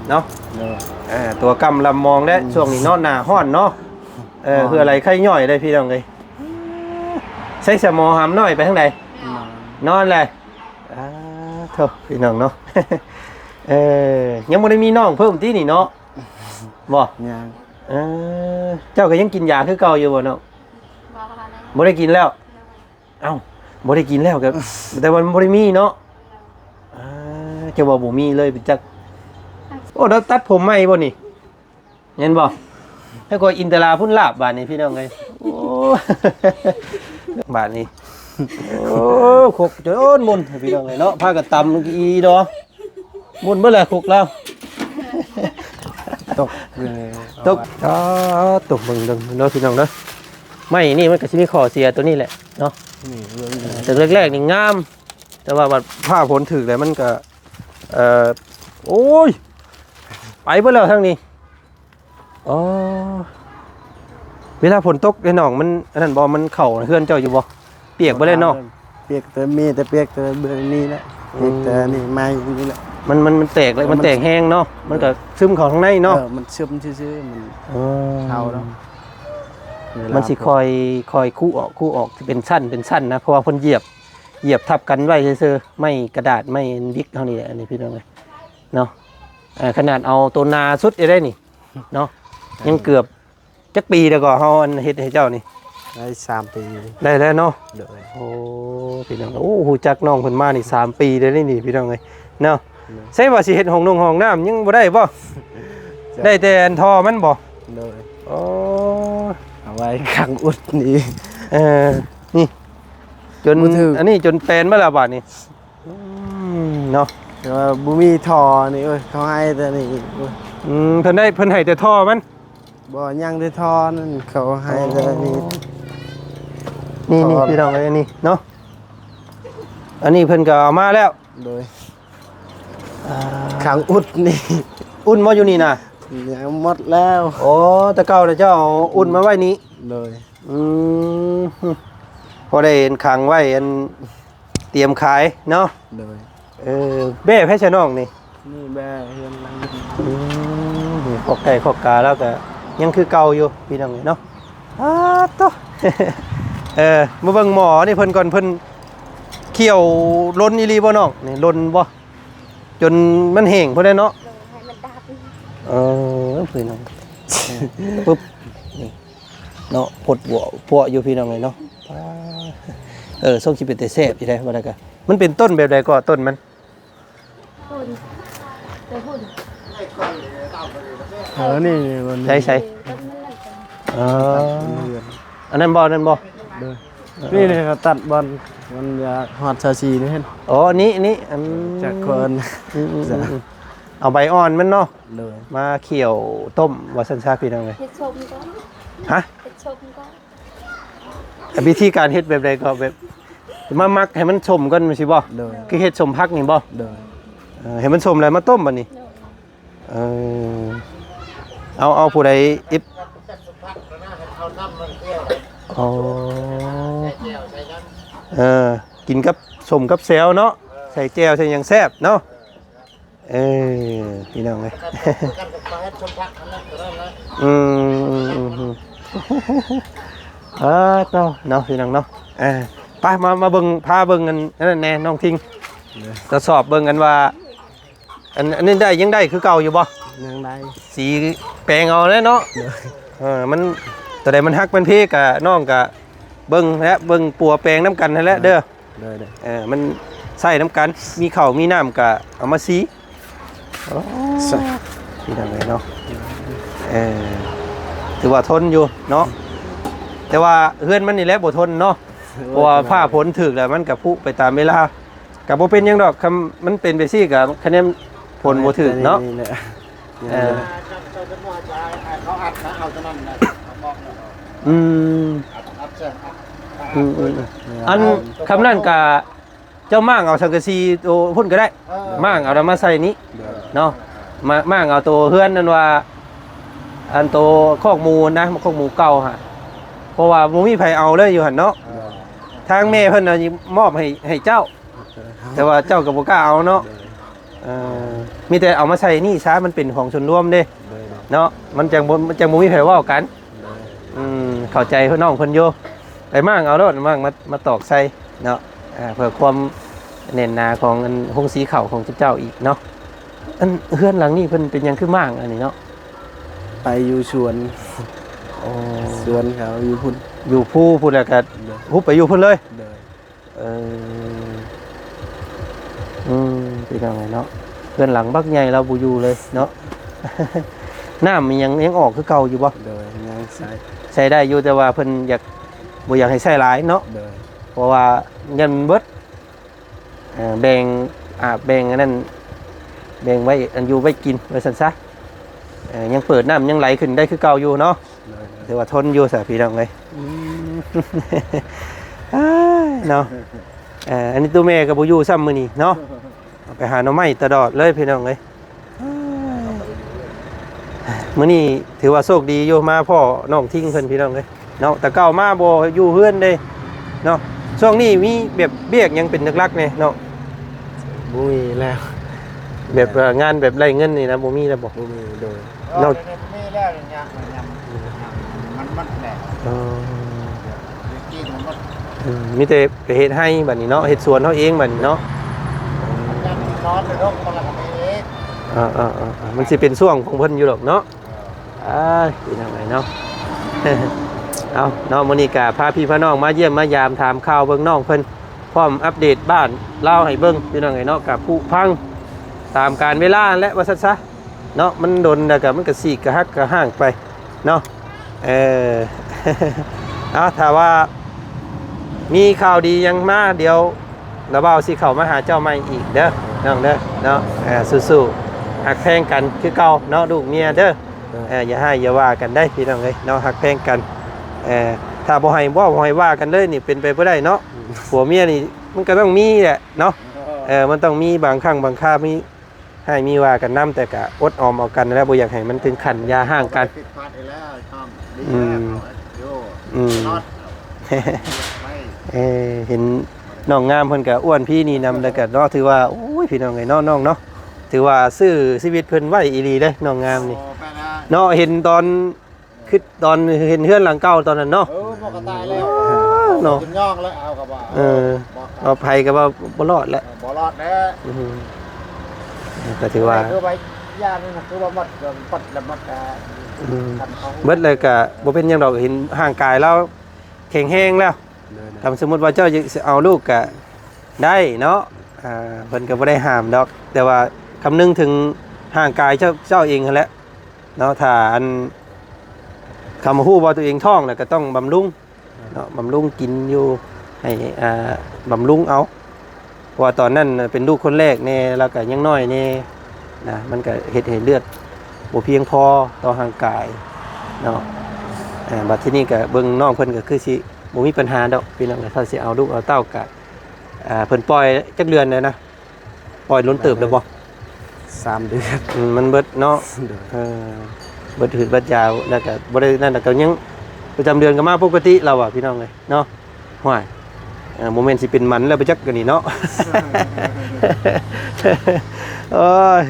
ເນາະ ໂດຍ ເອີ ຕົວກຳລຳມອງແຫຼະ ອືມ ຊ່ວງນີ້ເນາະ ໜ້າຮ້ອນເນາະ ເອີ ຮ້ອນ ເຫື່ອໄຫຼໄຂ້ຍ້ອຍເດ້ພີ່ນ້ອງເອີຍ. ໃຊ້ສະໝໍຫຳນ້ອຍໄປທາງໃດ? ນອນ ນອນແຫຼະ. ອ່າ ໂທ້ ພີ່ນ້ອງເນາະ ເອີ ຍັງບໍ່ໄດ້ມີນ້ອງເພີ່ມຕິນີ້ເນາະ? ບໍ່ ຍັງ. ເອີ ເຈົ້າກໍຍັງກິນຢາຄືເກົ່າຢູ່ບໍ່ນ້ອງ? ບໍ່ ບໍ່ໄດ້ກິນແລ້ວ. ເອົ້າ ບໍ່ໄດ້ກິນແລ້ວກໍ ແຕ່ວ່າມັນບໍ່ໄດ້ມີເນາະ. ອ່າ ເຈົ້າວ່າບໍ່ມີເລີຍໄປຈັກ. ໂອ້ ແລ້ວຕັດຜົມໃໝ່ບໍ່ນີ້? ແມ່ນບໍ່? ແລ້ວກໍອິນຕະລາພຸ້ນລາບບາດນີ້ພີ່ນ້ອງເອີຍ. ໂອ້ ບາດນີ້ ໂອ້ ຄົກຈົນໝຸ່ນພີ່ນ້ອງເອີຍເນາະ ພາກັນຕຳອີ່ດໍ ໝຸ່ນເບິດແຫຼະຄົກລາວ ຕົກຢູ່ນີ້ ຕົກ. ອໍ ຕົກເບິ່ງເດີເນາະພີ່ນ້ອງເດີ. ໄມ້ນີ້ມັນກໍຊິມີຂໍ້ເສຍຕົວນີ້ແຫຼະເນາະ ນີ້ເບິ່ງ ເອີ ແຕ່ແລກໆນີ້ງາມ ແຕ່ວ່າບັດຟ້າຝົນຖືກແລ້ວມັນກໍ ເອີ ໂອ້ຍ ໄປເບິດແລ້ວທາງນີ້. ອໍ ເວລາຝົນຕົກເດ້ນ້ອງ ມັນອັນນັ້ນບໍ່ ມັນເຂົ້າເຮືອນເຈົ້າຢູ່ບໍ່? ປຽກເບິດເລີຍເນາະ. ປຽກ ແຕ່ມີແຕ່ປຽກແຕ່ເບື້ອງນີ້ແຫຼະ ອືມ ປຽກແຕ່ນີ້ໄມ້ນີ້ແຫຼະ ມັນ ມັນ ມັນແຕກແລ້ວ ເອີ ມັນ ມັນແຕກແຮງເນາະ ມັນກໍ ເອີ ຊຶມເຂົ້າທາງໃນເນາະ. ເອີ ມັນຊຶມຊື່ໆ ມັນ ອໍ ເຊົາແລ້ວ ມັນຊິຄ່ອຍ ຄ່ອຍຄຸອອກ ຄຸອອກ ຊິເປັນຊັ້ນ ເປັນຊັ້ນນະ ເພາະວ່າເພິ່ນຢຽບ ຢຽບທັບກັນໄວ້ຊື່ໆ ໄມ້ກະດາດ ໄມ້ບິກເຮົານີ້ແຫຼະ ອັນນີ້ພີ່ນ້ອງເອີຍເນາະ. ເອີ ຂະໜາດເອົາໂຕໜາສຸດໄດ້ນີ້ ເນາະ ຍັງເກືອບ. ຈັກປີແລ້ວກໍເຮົາອັນເຮັດໃຫ້ເຈົ້ານີ້? ໄດ້ສາມປີ ໄດ້ແລ້ວເນາະ. ໂດຍ ໂອ້ ພີ່ນ້ອງ ໂອ້ ຮູ້ຈັກນ້ອງເພິ່ນມານີ້ສາມປີແລ້ວນີ້ພີ່ນ້ອງເອີຍເນາະ. ໂດຍ ໃຊ່ວ່າຊິເຮັດຫ້ອງນົງຫ້ອງນ້ຳຍັງບໍ່ໄດ້ບໍ່? ໄດ້ແຕ່ອັນທໍ່ມັນບໍ່? ໂດຍ ໂອ້ ເອົາໄວ້ຂັງອຸດນີ້ ເອີ ນີ້ຈົນ ອັນນີ້ຈົນແປນມາແລ້ວບາດນີ້. ອືມ ເນາະ ແຕ່ວ່າບໍ່ມີທໍ່ນີ້ ໂອ້ຍ ເຂົາໃຫ້ແຕ່ນີ້ ໂອ້ຍ ອືມ ເພິ່ນໄດ້ ເພິ່ນໃຫ້ແຕ່ທໍ່ມັນ ບໍ່ ຍັງແຕ່ທໍ່ນັ້ນ ເຂົາໃຫ້ແຕ່ນີ້ ອໍ ນີ້ ນີ້ ທໍ່ ພີ່ນ້ອງເອີຍ ນີ້ເນາະ ອັນນີ້ເພິ່ນກໍເອົາມາແລ້ວ. ໂດຍ ອ່າ ຂັງອຸດນີ້ ອຸ່ນບໍ່ຢູ່ນີ້ນະ? ຍັງໝົດແລ້ວ ໂອ້ ແຕ່ເກົ່ານະເຈົ້າເອົາອຸ່ນມາໄວ້ນີ້ ໂດຍ ອືມ ພໍໄດ້ເຫັນຂັງໄວ້ ອັນ ຕຽມຂາຍເນາະ. ໂດຍ ເອີ ແບ້ໃຜຊະນ້ອງນີ້? ນີ້ແບ້ເຮືອນຫຼັງ ອືມ ນີ້ຄອກໄກ່ຄອກກາລາວກະຍັງຄືເກົ່າຢູ່ພີ່ນ້ອງເອີຍເນາະ. ອາໂຕ ເອີ ມາເບິ່ງໝໍນີ້ເພິ່ນກ່ອນ ເພິ່ນຂ້ຽວລົນອີ່ຫຼີບໍ່ນ້ອງ? ນີ້ລົນບໍ່? ຈົນມັນແຫ້ງພຸ້ນແຫຼະເນາະ. ໂດຍ ໃຫ້ມັນດັບ ເອີ ພີ່ນ້ອງ ປຶບ ນີ້ ເນາະ ພົດບົວປົວຢູ່ພີ່ນ້ອງເອີຍເນາະ. ເອີ ຊົງຊິເປັນຕາແຊບຢູ່ເດ້ ວ່າແລ້ວກະ ມັນເປັນຕົ້ນແບບໃດກໍຕົ້ນມັນ? ເອີ ນີ້ມັນ ໃສໆ ເອີ ອັນນັ້ນບໍ່ ອັນນັ້ນບໍ່? ໂດຍ ນີ້ ນີ້ກໍຕັດບ່ອນມັນຢາກຮອດຊາວສີ່ນີ້ເຫັນ ອໍ ນີ້ ນີ້ ອັນ ຈາກກ່ອນ ອືມໆໆ ເອົາໃບອ່ອນມັນເນາະ. ໂດຍ ມາຂ້ຽວຕົ້ມວ່າຊັ້ນຊະພີ່ນ້ອງເອີຍ. ເຮັດສົ້ມກ່ອນ ຮະ? ເຮັດສົ້ມກ່ອນ ວິທີການເຮັດແບບໃດກໍແບບ ມາໝັກໃຫ້ມັນສົ້ມກ່ອນແມ່ນຊິບໍ່? ໂດຍ ຄືເຮັດສົ້ມຜັກນີ້ບໍ່? ໂດຍ ເອີ ໃຫ້ມັນສົ້ມແລ້ວມາຕົ້ມບັດນີ້. ໂດຍ ເອີ ເອົາ ເອົາຜູ້ໃດອິດ ອໍ ເອີ ກິນກັບສົ້ມກັບແຈ່ວເນາະ ໃສ່ແຈ່ວໃສ່ຫຍັງແຊບເນາະ. ເອີ ພີ່ນ້ອງເອີຍ ອືມ ເອີ ເນາະ ເນາະ ພີ່ນ້ອງເນາະ. ເອີ ໄປ ມາ ມາເບິ່ງ ພາເບິ່ງອັນນັ້ນແດ່ນ້ອງທິງ ໂດຍ ກະສອບເບິ່ງກັນວ່າ ອັນ ອັນນີ້ໄດ້ ຍັງໄດ້ຄືເກົ່າຢູ່ບໍ່? ຍັງໄດ້ ສີແປງເອົາແຫຼະເນາະ. ໂດຍ ເອີ ມັນ ຕົວໃດມັນຫັກມັນເພກະ ນ້ອງກະເບິ່ງແລະ ເບິ່ງປົວແປງນຳກັນຫັ້ນແຫຼະເດີ. ໂດຍ ໂດຍ ເອີ ມັນໃຊ້ນຳກັນ ມີເຂົ້າມີນ້ຳກະເອົາມາສີ. ໂອ້ ພີ່ນ້ອງເອີຍເນາະ ເອີ ຖືວ່າທົນຢູ່ເນາະ ແຕ່ວ່າເຮືອນມັນນີ້ແຫຼະບໍ່ທົນເນາະ ເພາະວ່າຟ້າຝົນຖືກແລ້ວມັນກະຜຸໄປຕາມເວລາ. ກະບໍ່ເປັນຫຍັງດອກ ຄັນມັນເປັນແບບຊີ້ກະ ຄະແນນຜົນບໍ່ຖືກເນາະ. ເອີ ອືມ ອືມໆໆ ອັນຄຳນັ້ນກະ ເຈົ້າມ້າງເອົາສັງກະສີໂຕພຸ້ນກໍໄດ້ ເອີ ມ້າງເອົານຳມາໃສ່ນີ້ ໂດຍ ເນາະ ມ້າງ ມ້າງເອົາໂຕເຮືອນນັ້ນວ່າ ອັນໂຕຄອກໝູນະ ຄອກໝູເກົ່າຫັ້ນ ເພາະວ່າບໍ່ມີໃຜເອົາເລີຍຢູ່ຫັ້ນເນາະ. ໂດຍ ທາງແມ່ເພິ່ນນະມອບໃຫ້ ໃຫ້ເຈົ້າ ໂດຍ ແຕ່ວ່າເຈົ້າກໍບໍ່ກ້າເອົາເນາະ. ໂດຍ ເອີ ມີແຕ່ເອົາມາໃສ່ນີ້ຊະ ມັນເປັນຂອງສ່ວນລວມເດ້ ໂດຍ ເນາະ ມັນຈັ່ງບໍ່ ມັນຈັ່ງບໍ່ມີໃຜເວົ້າກັນ ໂດຍ ອືມ ເຂົ້າໃຈນ້ອງເພິ່ນຢູ່ ໄປມ້າງເອົາໂລດ ມ້າງມາ ມາຕອກໃສ່ເນາະ ເພື່ອຄວາມແໜ້ນໜາຂອງອັນໂຮງສີເຂົ້າຂອງເຈົ້າອີກເນາະ. ອັນເຮືອນຫຼັງນີ້ເພິ່ນເປັນຫຍັງຄືມ້າງອັນນີ້ເນາະ? ໄປຢູ່ສວນ ໂອ້ ສວນເຂົາຢູ່ພຸ້ນ ຢູ່ພູພຸ້ນ ແລ້ວກໍ ໂດຍ ຮຸບໄປຢູ່ພຸ້ນເລີຍ ໂດຍ ເອີ ອືມ ພີ່ນ້ອງເອີຍເນາະ ເຮືອນຫຼັງບັກໃຫຍ່ລາວບໍ່ຢູ່ເລີຍເນາະ ນ້ຳອີ່ຫຍັງຍັງອອກຄືເກົ່າຢູ່ບໍ່? ໂດຍ ຍັງໃຊ້ ໃຊ້ໄດ້ຢູ່ ແຕ່ວ່າເພິ່ນຢາກ ບໍ່ຢາກໃຫ້ໃຊ້ຫຼາຍເນາະ ໂດຍ ເພາະວ່າຢ້ານມັນເບິດ ເອີ ແບ່ງອາບ ແບ່ງອັນນັ້ນ ແບ່ງໄວ້ອັນຢູ່ໄວ້ກິນ ວ່າຊັ້ນຊະ ເອີ ຍັງເປີດ ນ້ຳຍັງໄຫຼຂຶ້ນໄດ້ຄືເກົ່າຢູ່ເນາະ ໂດຍ ຖືວ່າທົນຢູ່ຊະພີ່ນ້ອງເອີຍ ອືມ ເອີຍ ເນາະ ເອີ ອັນນີ້ໂຕແມ່ກໍບໍ່ຢູ່ຊ້ຳມື້ນີ້ເນາະ ໄປຫາໜໍ່ໄມ້ຕະຫຼອດເລີຍພີ່ນ້ອງເອີຍ ມື້ນີ້ຖືວ່າໂຊກດີຢູ່ ມາພໍ້ນ້ອງທິງເພິ່ນພີ່ນ້ອງເອີຍເນາະ ແຕ່ເກົ່າມາບໍ່ຢູ່ເຮືອນເດ້ເນາະ ຊ່ວງນີ້ມີແບບວຽກຫຍັງເປັນຫຼັກໆແດ່ເນາະ? ບໍ່ມີແລ້ວ ແບບ ເອີ ງານແບບໄດ້ເງິນນີ້ນະ ບໍ່ມີແລ້ວບໍ່? ບໍ່ມີ ໂດຍ ເນາະ ດຽວນີ້ບໍ່ມີແລ້ວ ຍາກ ມັນໝົດແລ້ວ ເອີ ກິນມັນໝົດ ອືມ ມີແຕ່ໄປເຮັດໄຮ່ບັດນີ້ເນາະ ເຮັດສວນເຮົາເອງບັດນີ້ເນາະ ມັນຍັງນອນໃນດົງ ມັນລະກໍມີອີກ ເອີໆໆໆ ມັນຊິເປັນຊ່ວງຂອງເພິ່ນຢູ່ດອກເນາະ ເອີ ອ້າຍ ພີ່ນ້ອງເອີຍເນາະ ເອົາເນາະ ມື້ນີ້ກໍພາພີ່ພານ້ອງມາຢ້ຽມມາຢາມ ຖາມຂ່າວເບິ່ງນ້ອງເພິ່ນ ພ້ອມອັບເດດບ້ານລາວໃຫ້ເບິ່ງ ພີ່ນ້ອງເອີຍເນາະ ກໍຜຸພັງຕາມການເວລາຫັ້ນແຫຼະ ວ່າຊັ້ນຊະ ເນາະ ມັນດົນແລ້ວກໍມັນກໍສີກກະຫັກກະຫ້າງໄປເນາະ ເອີ ເອົາ ຖ້າວ່າມີຂ່າວດີຫຍັງມາ ດຽວລາວບ່າວຊິເຂົ້າມາຫາເຈົ້າໃໝ່ອີກເດີ ນ້ອງເດີເນາະ ເອີ ສູ້ໆ ຮັກແພງກັນຄືເກົ່າເນາະ ລູກເມຍເດີ ເອີ ຢ່າຮ້າຍຢ່າວ່າກັນໄດ໋ ພີ່ນ້ອງເອີຍເນາະ ຮັກແພງກັນ ເອີ ຖ້າບໍ່ໃຫ້ເວົ້າ ບໍ່ໃຫ້ວ່າກັນເລີຍນີ້ ເປັນໄປບໍ່ໄດ້ເນາະ ຜົວເມຍນີ້ມັນກໍຕ້ອງມີແຫຼະເນາະ ເອີ ມັນຕ້ອງມີບາງຄັ້ງບາງຄາ ມີ ໃຫ້ມີວ່າກັນນຳ ແຕ່ກະອົດອອມເອົາກັນແລ້ວ ບໍ່ຢາກໃຫ້ມັນເຖິງຂັ້ນຢ່າຮ້າງກັນ ອືມ ເອີ ເຫັນນ້ອງງາມເພິ່ນກະອ້ວນພີນີ້ນຳ ແລ້ວກະເນາະ ຖືວ່າ ໂອ້ຍ ພີ່ນ້ອງເອີຍເນາະ ນ້ອງເນາະ ຖືວ່າຊື້ຊີວິດເພິ່ນໄວ້ອີ່ຫຼີເດ້ ນ້ອງງາມນີ້ເນາະ ເຫັນຕອນ ຄືຕອນເຫັນເຮືອນຫຼັງເກົ່າຕອນນັ້ນເນາະ ເອີ ບໍ່ກໍຕາຍແລ້ວ ເນາະ ຈົນຍອກແລ້ວ ເອົາກໍວ່າ ເອີ ເອົາໄປກໍວ່າບໍ່ລອດແຫຼະ ເອີ ບໍ່ລອດແລ້ວ ອືມ ກໍຖືວ່າ ຄືວ່າຢ່າງນັ້ນນະ ຄືວ່າໝົດ ໝົດແລ້ວ ໝົດ ອືມ ເບິດແລ້ວກໍບໍ່ເປັນຫຍັງດອກ ເຫັນຮ່າງກາຍລາວແຂງແຮງແລ້ວ ໂດຍໆ ຖ້າສົມມຸດວ່າເຈົ້າຢາກຊິເອົາລູກກໍໄດ້ເນາະ ອ່າ ເພິ່ນກໍບໍ່ໄດ້ຫ້າມດອກ ແຕ່ວ່າຄຳນຶງເຖິງຮ່າງກາຍເຈົ້າ ເຈົ້າເອງຫັ້ນແຫຼະ ເນາະ ຖ້າອັນ ຄຳຮູ້ວ່າຕົວເອງທ້ອງແລ້ວກໍຕ້ອງບຳລຸງເນາະ ບຳລຸງກິນຢູ່ ໃຫ້ ອ່າ ບຳລຸງເອົາ ເພາະວ່າຕອນນັ້ນເປັນລູກຄົນແລກແດ່ ແລ້ວກໍຍັງນ້ອຍແດ່ນະ ມັນກໍເຮັດໃຫ້ເລືອດບໍ່ພຽງພໍຕໍ່ຮ່າງກາຍເນາະ ອ່າ ບັດທີນີ້ກໍເບິ່ງນ້ອງເພິ່ນກໍຄືຊິບໍ່ມີບັນຫາດອກ ພີ່ນ້ອງ ຖ້າຊິເອົາລູກເອົາເຕົ້າກໍ ອ່າ ເພິ່ນປ່ອຍຈັກເດືອນແລ້ວນະ? ປ່ອຍດົນເຕີບແລ້ວບໍ່? ສາມເດືອນ ອືມ ມັນເບິດເນາະ ໂດຍ ເອີ ເບິດຫືດເບິດຢາ ແລ້ວກໍບໍ່ໄດ້ນັ້ນ ແລ້ວກໍຍັງປະຈຳເດືອນກໍມາປົກກະຕິແລ້ວວ່າ ພີ່ນ້ອງເອີຍເນາະ ຫ້ວຍ ເອີ ບໍ່ແມ່ນຊິເປັນໝັນແລ້ວໄປຈັກ ອັນນີ້ເນາະ ໂອ້ຍ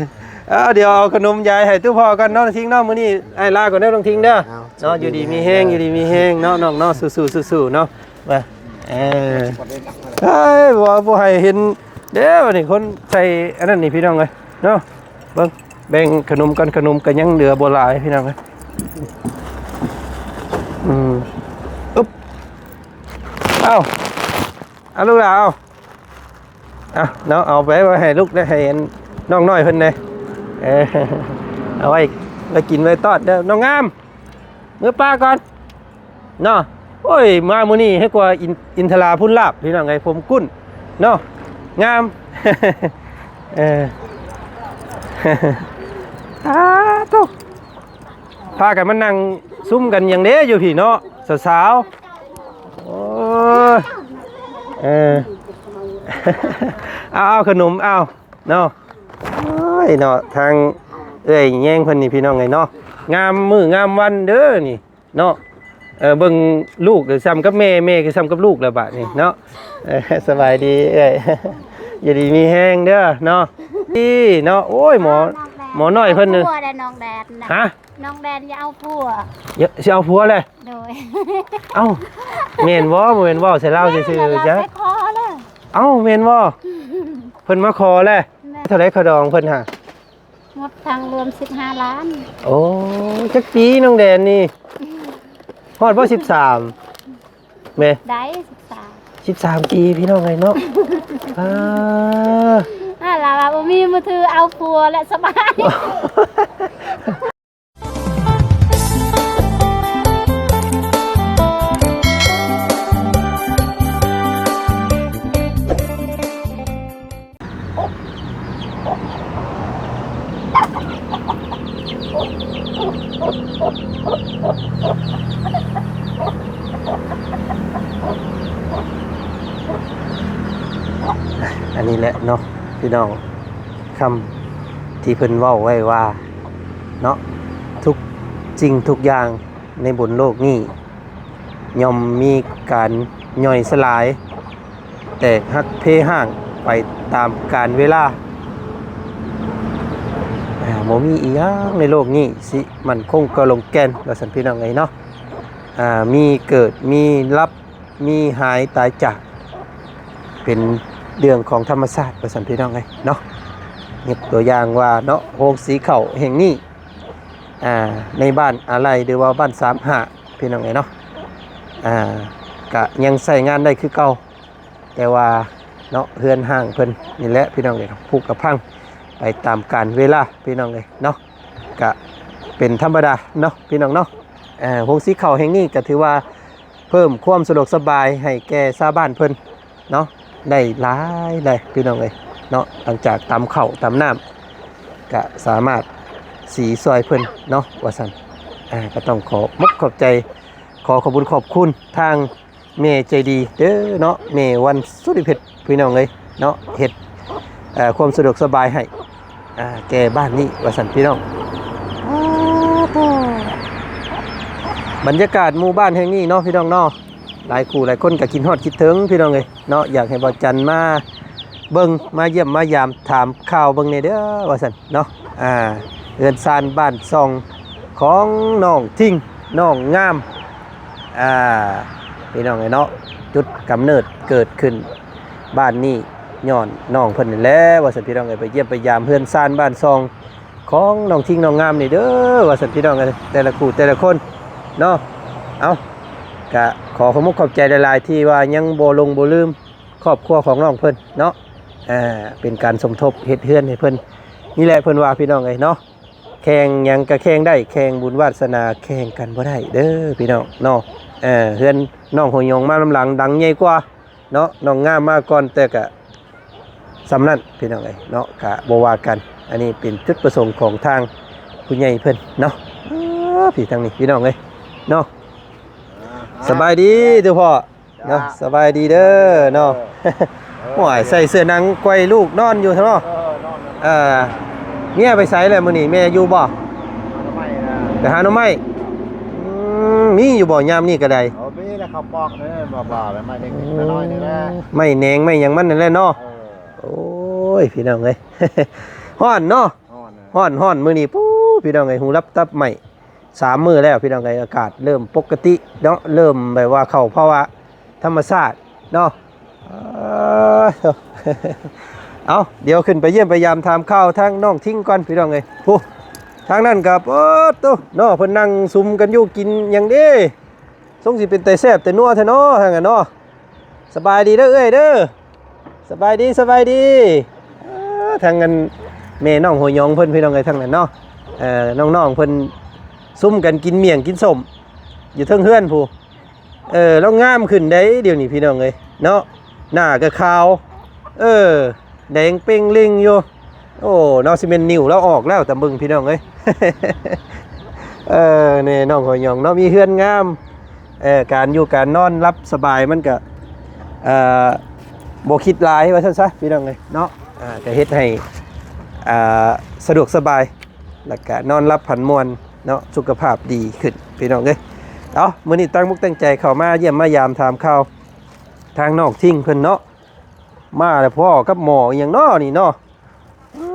ເອົາ ດຽວເອົາຂະໜົມຢາຍໃຫ້ຕູ້ພໍ່ກ່ອນເນາະ ນ້ອງທິງເນາະ ມື້ນີ້ອ້າຍລາກ່ອນເດີ ນ້ອງທິງເດີ ເນາະ ຢູ່ດີມີແຮງ ຢູ່ດີມີແຮງເນາະ ນ້ອງເນາະ ສູ້ໆ ສູ້ໆ ເນາະ ວ່າ ເອີ ເອີຍ ບໍ່ ບໍ່ໃຫ້ເຫັນເດ້ ນີ້ຄົນໃສ່ອັນນັ້ນນີ້ ພີ່ນ້ອງເອີຍເນາະ ເບິ່ງ ແບ່ງຂະໜົມກັນ ຂະໜົມກໍຍັງເຫຼືອບໍ່ຫຼາຍ ພີ່ນ້ອງເອີຍ ອືມ ອຶບ ເອົາ ເອົາລູກຫຼານ ເອົາ ເອົາເນາະ ເອົາໄປໄວ້ໃຫ້ລູກໄດ້ ໃຫ້ອັນນ້ອງນ້ອຍເພິ່ນແດ່ ເອີ ເອົາໄວ້ ໄວ້ກິນໄວ້ຕ້ອນເດີ ນ້ອງງາມ ເມືອປ່າກ່ອນ ເນາະ ໂອ້ຍ ມາມື້ນີ້ໃຫ້ກວ່າອິນ ອິນທະລາພຸ້ນລາບ ພີ່ນ້ອງເອີຍ ຜົມກຸ້ນເນາະ ງາມ ເອີ ສາທຸ ພາກັນມານັ່ງຊຸມກັນຫຍັງເດ້ຢູ່ພີ້ເນາະ ສາວໆ ໂອ້ຍ ເອີ ເອົາ ເອົາຂະໜົມ ເອົາ ເນາະ ໂອ້ຍເນາະ ທາງເອື້ອຍແຍງເພິ່ນນີ້ ພີ່ນ້ອງເອີຍເນາະ ງາມມື້ງາມວັນເດີນີ້ເນາະ ເອີ ເບິ່ງລູກກໍຊ່ຳກັບແມ່ ແມ່ກໍຊ່ຳກັບລູກແລ້ວບາດນີ້ເນາະ ເອີ ສະບາຍດີເອື້ອຍ ຢູ່ດີມີແຮງເດີເນາະ ນີ້ເນາະ. ໂອ້ຍ ໝໍ ນ້ອງແດນ ໝໍນ້ອຍເພິ່ນ ຢ່າເອົາຜົວເດີນ້ອງແດນນະ ຮະ ນ້ອງແດນຢ່າເອົາຜົວ ຢ່າ ຊິເອົາຜົວແຫຼະ ໂດຍ ເອົ້າ ແມ່ນບໍ່? ບໍ່ແມ່ນເວົ້າໃສ່ລາວຊື່ໆ ລາວ ຈະ ໃສ່ຄໍແລ້ວ ເອົ້າ ແມ່ນບໍ່? ເພິ່ນມາຂໍແລ້ວ ແມ່ນ ເທົ່າໃດຄ່າດອງເພິ່ນຫະ? ໝົດທັງລວມສິບຫ້າລ້ານ. ໂອ້ ຈັກປີນ້ອງແດນນີ້? ຮອດບໍ່ສິບສາມ? ແມ່ ໄດ້ສິບສາມ ສິບສາມປີພີ່ນ້ອງເອີຍເນາະ ອ່າ ອ່າ ລາວວ່າບໍ່ມີມືຖືເອົາຜົວແຫຼະສະບາຍ. ອັນນີ້ແຫຼະເນາະພີ່ນ້ອງ ຄຳທີ່ເພິ່ນເວົ້າໄວ້ວ່າເນາະ ທຸກສິ່ງທຸກຢ່າງໃນບົນໂລກນີ້ ຍ່ອມມີການຍ່ອຍສະຫຼາຍ ແຕກຫັກເພຮ້າງໄປຕາມການເວລາ. ອ່າ ບໍ່ມີອີ່ຫຍັງໃນໂລກນີ້ຊິໝັ້ນຄົງກະລົງແກ່ນ ວ່າຊັ້ນພີ່ນ້ອງເອີຍເນາະ. ອ່າ ມີເກີດ ມີລັບ ມີຫາຍຕາຍຈາກ ເປັນເລື່ອງຂອງທຳມະຊາດ ວ່າຊັ້ນພີ່ນ້ອງເອີຍເນາະ. ຍົກຕົວຢ່າງວ່າເນາະ ໂຮງສີເຂົ້າແຫ່ງນີ້ ອ່າ ໃນບ້ານອາໄລ ຫຼືວ່າບ້ານສາມຫ້າ ພີ່ນ້ອງເອີຍເນາະ ອ່າ ກະຍັງໃຊ້ງານໄດ້ຄືເກົ່າ ແຕ່ວ່າເນາະ ເຮືອນຮ້າງເພິ່ນນີ້ແຫຼະພີ່ນ້ອງເອີຍ ຜຸກກະພັງໄປຕາມການເວລາພີ່ນ້ອງເອີຍເນາະ ກະເປັນທຳມະດາເນາະພີ່ນ້ອງເນາະ. ເອີ ໂຮງສີເຂົ້າແຫ່ງນີ້ກະຖືວ່າເພີ່ມຄວາມສະດວກສະບາຍໃຫ້ແກ່ຊາວບ້ານເພິ່ນ ເນາະ ໄດ້ຫຼາຍເລີຍພີ່ນ້ອງເອີຍເນາະ. ຫຼັງຈາກຕຳເຂົ້າຕຳນ້ຳ ກະສາມາດສີຊ່ອຍເພິ່ນເນາະ ວ່າຊັ້ນ. ອ່າ ກະຕ້ອງຂໍມຸກຂອບໃຈ ຂໍຂອບບຸນຂອບຄຸນທາງແມ່ໃຈດີເດີເນາະ ແມ່ວັນສຸລິເພັດ ພີ່ນ້ອງເອີຍເນາະ ເຮັດ ເອີ ຄວາມສະດວກສະບາຍໃຫ້ ອ່າ ແກ່ບ້ານນີ້ ວ່າຊັ້ນພີ່ນ້ອງ. ບັນຍາກາດໝູ່ບ້ານແຫ່ງນີ້ເນາະ ພີ່ນ້ອງເນາະ ຫຼາຍຄູ່ຫຼາຍຄົນກໍຄິດຮອດຄິດເຖິງພີ່ນ້ອງເອີຍເນາະ ຢາກໃຫ້ບ່າວຈັນມາເບິ່ງ ມາຢ້ຽມມາຢາມຖາມຂ່າວເບິ່ງແດ່ເດີ ວ່າຊັ້ນເນາະ. ອ່າ ເຮືອນຊານບ້ານຊ່ອງຂອງນ້ອງທິງ ນ້ອງງາມ ອ່າ ພີ່ນ້ອງເອີຍເນາະ ຈຸດກຳເນີດເກີດຂຶ້ນບ້ານນີ້ຍ້ອນນ້ອງເພິ່ນນີ້ແຫຼະ ວ່າຊັ້ນພີ່ນ້ອງເອີຍ. ໄປຢ້ຽມໄປຢາມເຮືອນຊານບ້ານຊ່ອງ ຂອງນ້ອງທິງນ້ອງງາມນີ້ເດີ ວ່າຊັ້ນພີ່ນ້ອງເອີຍ ແຕ່ລະຄູ່ແຕ່ລະຄົນເນາະ. ເອົ້າ ກະຂໍຂອບມຸກຂອບໃຈຫຼາຍໆ ທີ່ວ່າຍັງບໍ່ຫຼົງບໍ່ລືມຄອບຄົວຂອງນ້ອງເພິ່ນເນາະ. ເປັນການສົມທົບເຮັດເຮືອນໃຫ້ເພິ່ນນີ້ແຫຼະ ເພິ່ນວ່າພີ່ນ້ອງເອີຍເນາະ. ແຂ່ງຫຍັງກະແຂ່ງໄດ້ ແຂ່ງບຸນວາດສະໜາແຂ່ງກັນບໍ່ໄດ້ເດີພີ່ນ້ອງເນາະ. ເອີ ເຮືອນນ້ອງຫົວຫຍອງມານຳຫຼັງ ດັງໃຫຍ່ກວ່າເນາະ ນ້ອງງາມມາກ່ອນ ແຕ່ກະ ສ່ຳນັ້ນພີ່ນ້ອງເອີຍເນາະ ກະບໍ່ວ່າກັນ. ອັນນີ້ເປັນຈຸດປະສົງຂອງທາງຜູ້ໃຫຍ່ເພິ່ນເນາະ. ເອີ ພີ່ທາງນີ້ພີ່ນ້ອງເອີຍເນາະ. ສະບາຍດີເດີພໍ່ເນາະ. ສະບາຍດີເດີເນາະ. ໂອ້ຍ ໃສ່ເສື້ອໜັງໄກວລູກນອນຢູ່ເນາະ. ເອີ ເມຍໄປໃສແລ້ວມື້ນີ້ ແມ່ຢູ່ບໍ່? ໄປຫາໜໍ່ໄມ້. ອືມ ມີຢູ່ບໍ່ຍາມນີ້ກະໄດ້? ເອີ ມີແລ້ວ ເຂົ້າປອກນີ້ ບໍ່ໆ ໄມ້ເລັກໆ ນ້ອຍໆ ນີ້ແຫຼະ ໄມ້ແໜງໄມ້ຫຍັງມັນນັ້ນແຫຼະເນາະ. ເອີ ໂອ້ຍ ພີ່ນ້ອງເອີຍ ຮ້ອນເນາະ. ຮ້ອນ ຮ້ອນ ຮ້ອນມື້ນີ້ ປູ້ ພີ່ນ້ອງເອີຍ ຫູລັບຕັບໄໝ້ ສາມມື້ແລ້ວພີ່ນ້ອງເອີຍ ອາກາດເລີ່ມປົກກະຕິເນາະ ເລີ່ມແບບວ່າເຂົ້າພາວະທຳມະຊາດເນາະ. ເອີ ເອົາ ດຽວຂຶ້ນໄປຢ້ຽມໄປຢາມຖາມຂ່າວທາງນ້ອງທິງກ່ອນພີ່ນ້ອງເອີຍ. ຜູ້ ທາງນັ້ນກໍ ໂອ້ໂຕ ເນາະ ເພິ່ນນັ່ງສຸມກັນຢູ່ ກິນຫຍັງເດ້? ຊົງຊິເປັນແຕ່ແຊບແຕ່ນົວແທ້ເນາະ ທາງນັ້ນເນາະ. ສະບາຍດີເດີເອື້ອຍເດີ. ສະບາຍດີ ສະບາຍດີ. ເອີ ທາງອັນແມ່ນ້ອງຫົວຫຍອງເພິ່ນ ພີ່ນ້ອງເອີຍ ທາງນັ້ນເນາະ. ເອີ ນ້ອງໆເພິ່ນຊຸມກັນກິນໝ້ຽງກິນສົ້ມຢູ່ເທິງເຮືອນພຸ້ນ. ເອີ ລາວງາມຂຶ້ນໃດດຽວນີ້ ພີ່ນ້ອງເອີຍເນາະ ໜ້າກໍຂາວ ເອີ ແດງເປ່ງເລັ່ງຢູ່. ໂອ້ ເນາະ ຊິແມ່ນນິ້ວລາວອອກແລ້ວ ຕາເບິ່ງ ພີ່ນ້ອງເອີຍ. ເອີ ນີ້ນ້ອງຫົວຫຍອງເນາະ ມີເຮືອນງາມ ເອີ ການຢູ່ການນອນຫຼັບສະບາຍ ມັນກະ ເອີ ບໍ່ຄິດຫຼາຍວ່າຊັ້ນຊະ ພີ່ນ້ອງເອີຍເນາະ. ເອີ ກະເຮັດໃຫ້ ເອີ ສະດວກສະບາຍ ແລ້ວກະນອນຫຼັບຝັນມ່ວນເນາະ ສຸຂະພາບດີຂຶ້ນ ພີ່ນ້ອງເອີຍ. ເອົາ ມື້ນີ້ຕັ້ງມຸກຕັ້ງໃຈເຂົ້າມາຢ້ຽມມາຢາມຖາມຂ່າວທາງນ້ອງທິງເພິ່ນເນາະ. ມາແລ້ວ ພໍ້ກັບໝໍ້ອີ່ຫຍັງເນາະນີ້ເນາະ. ໂອ້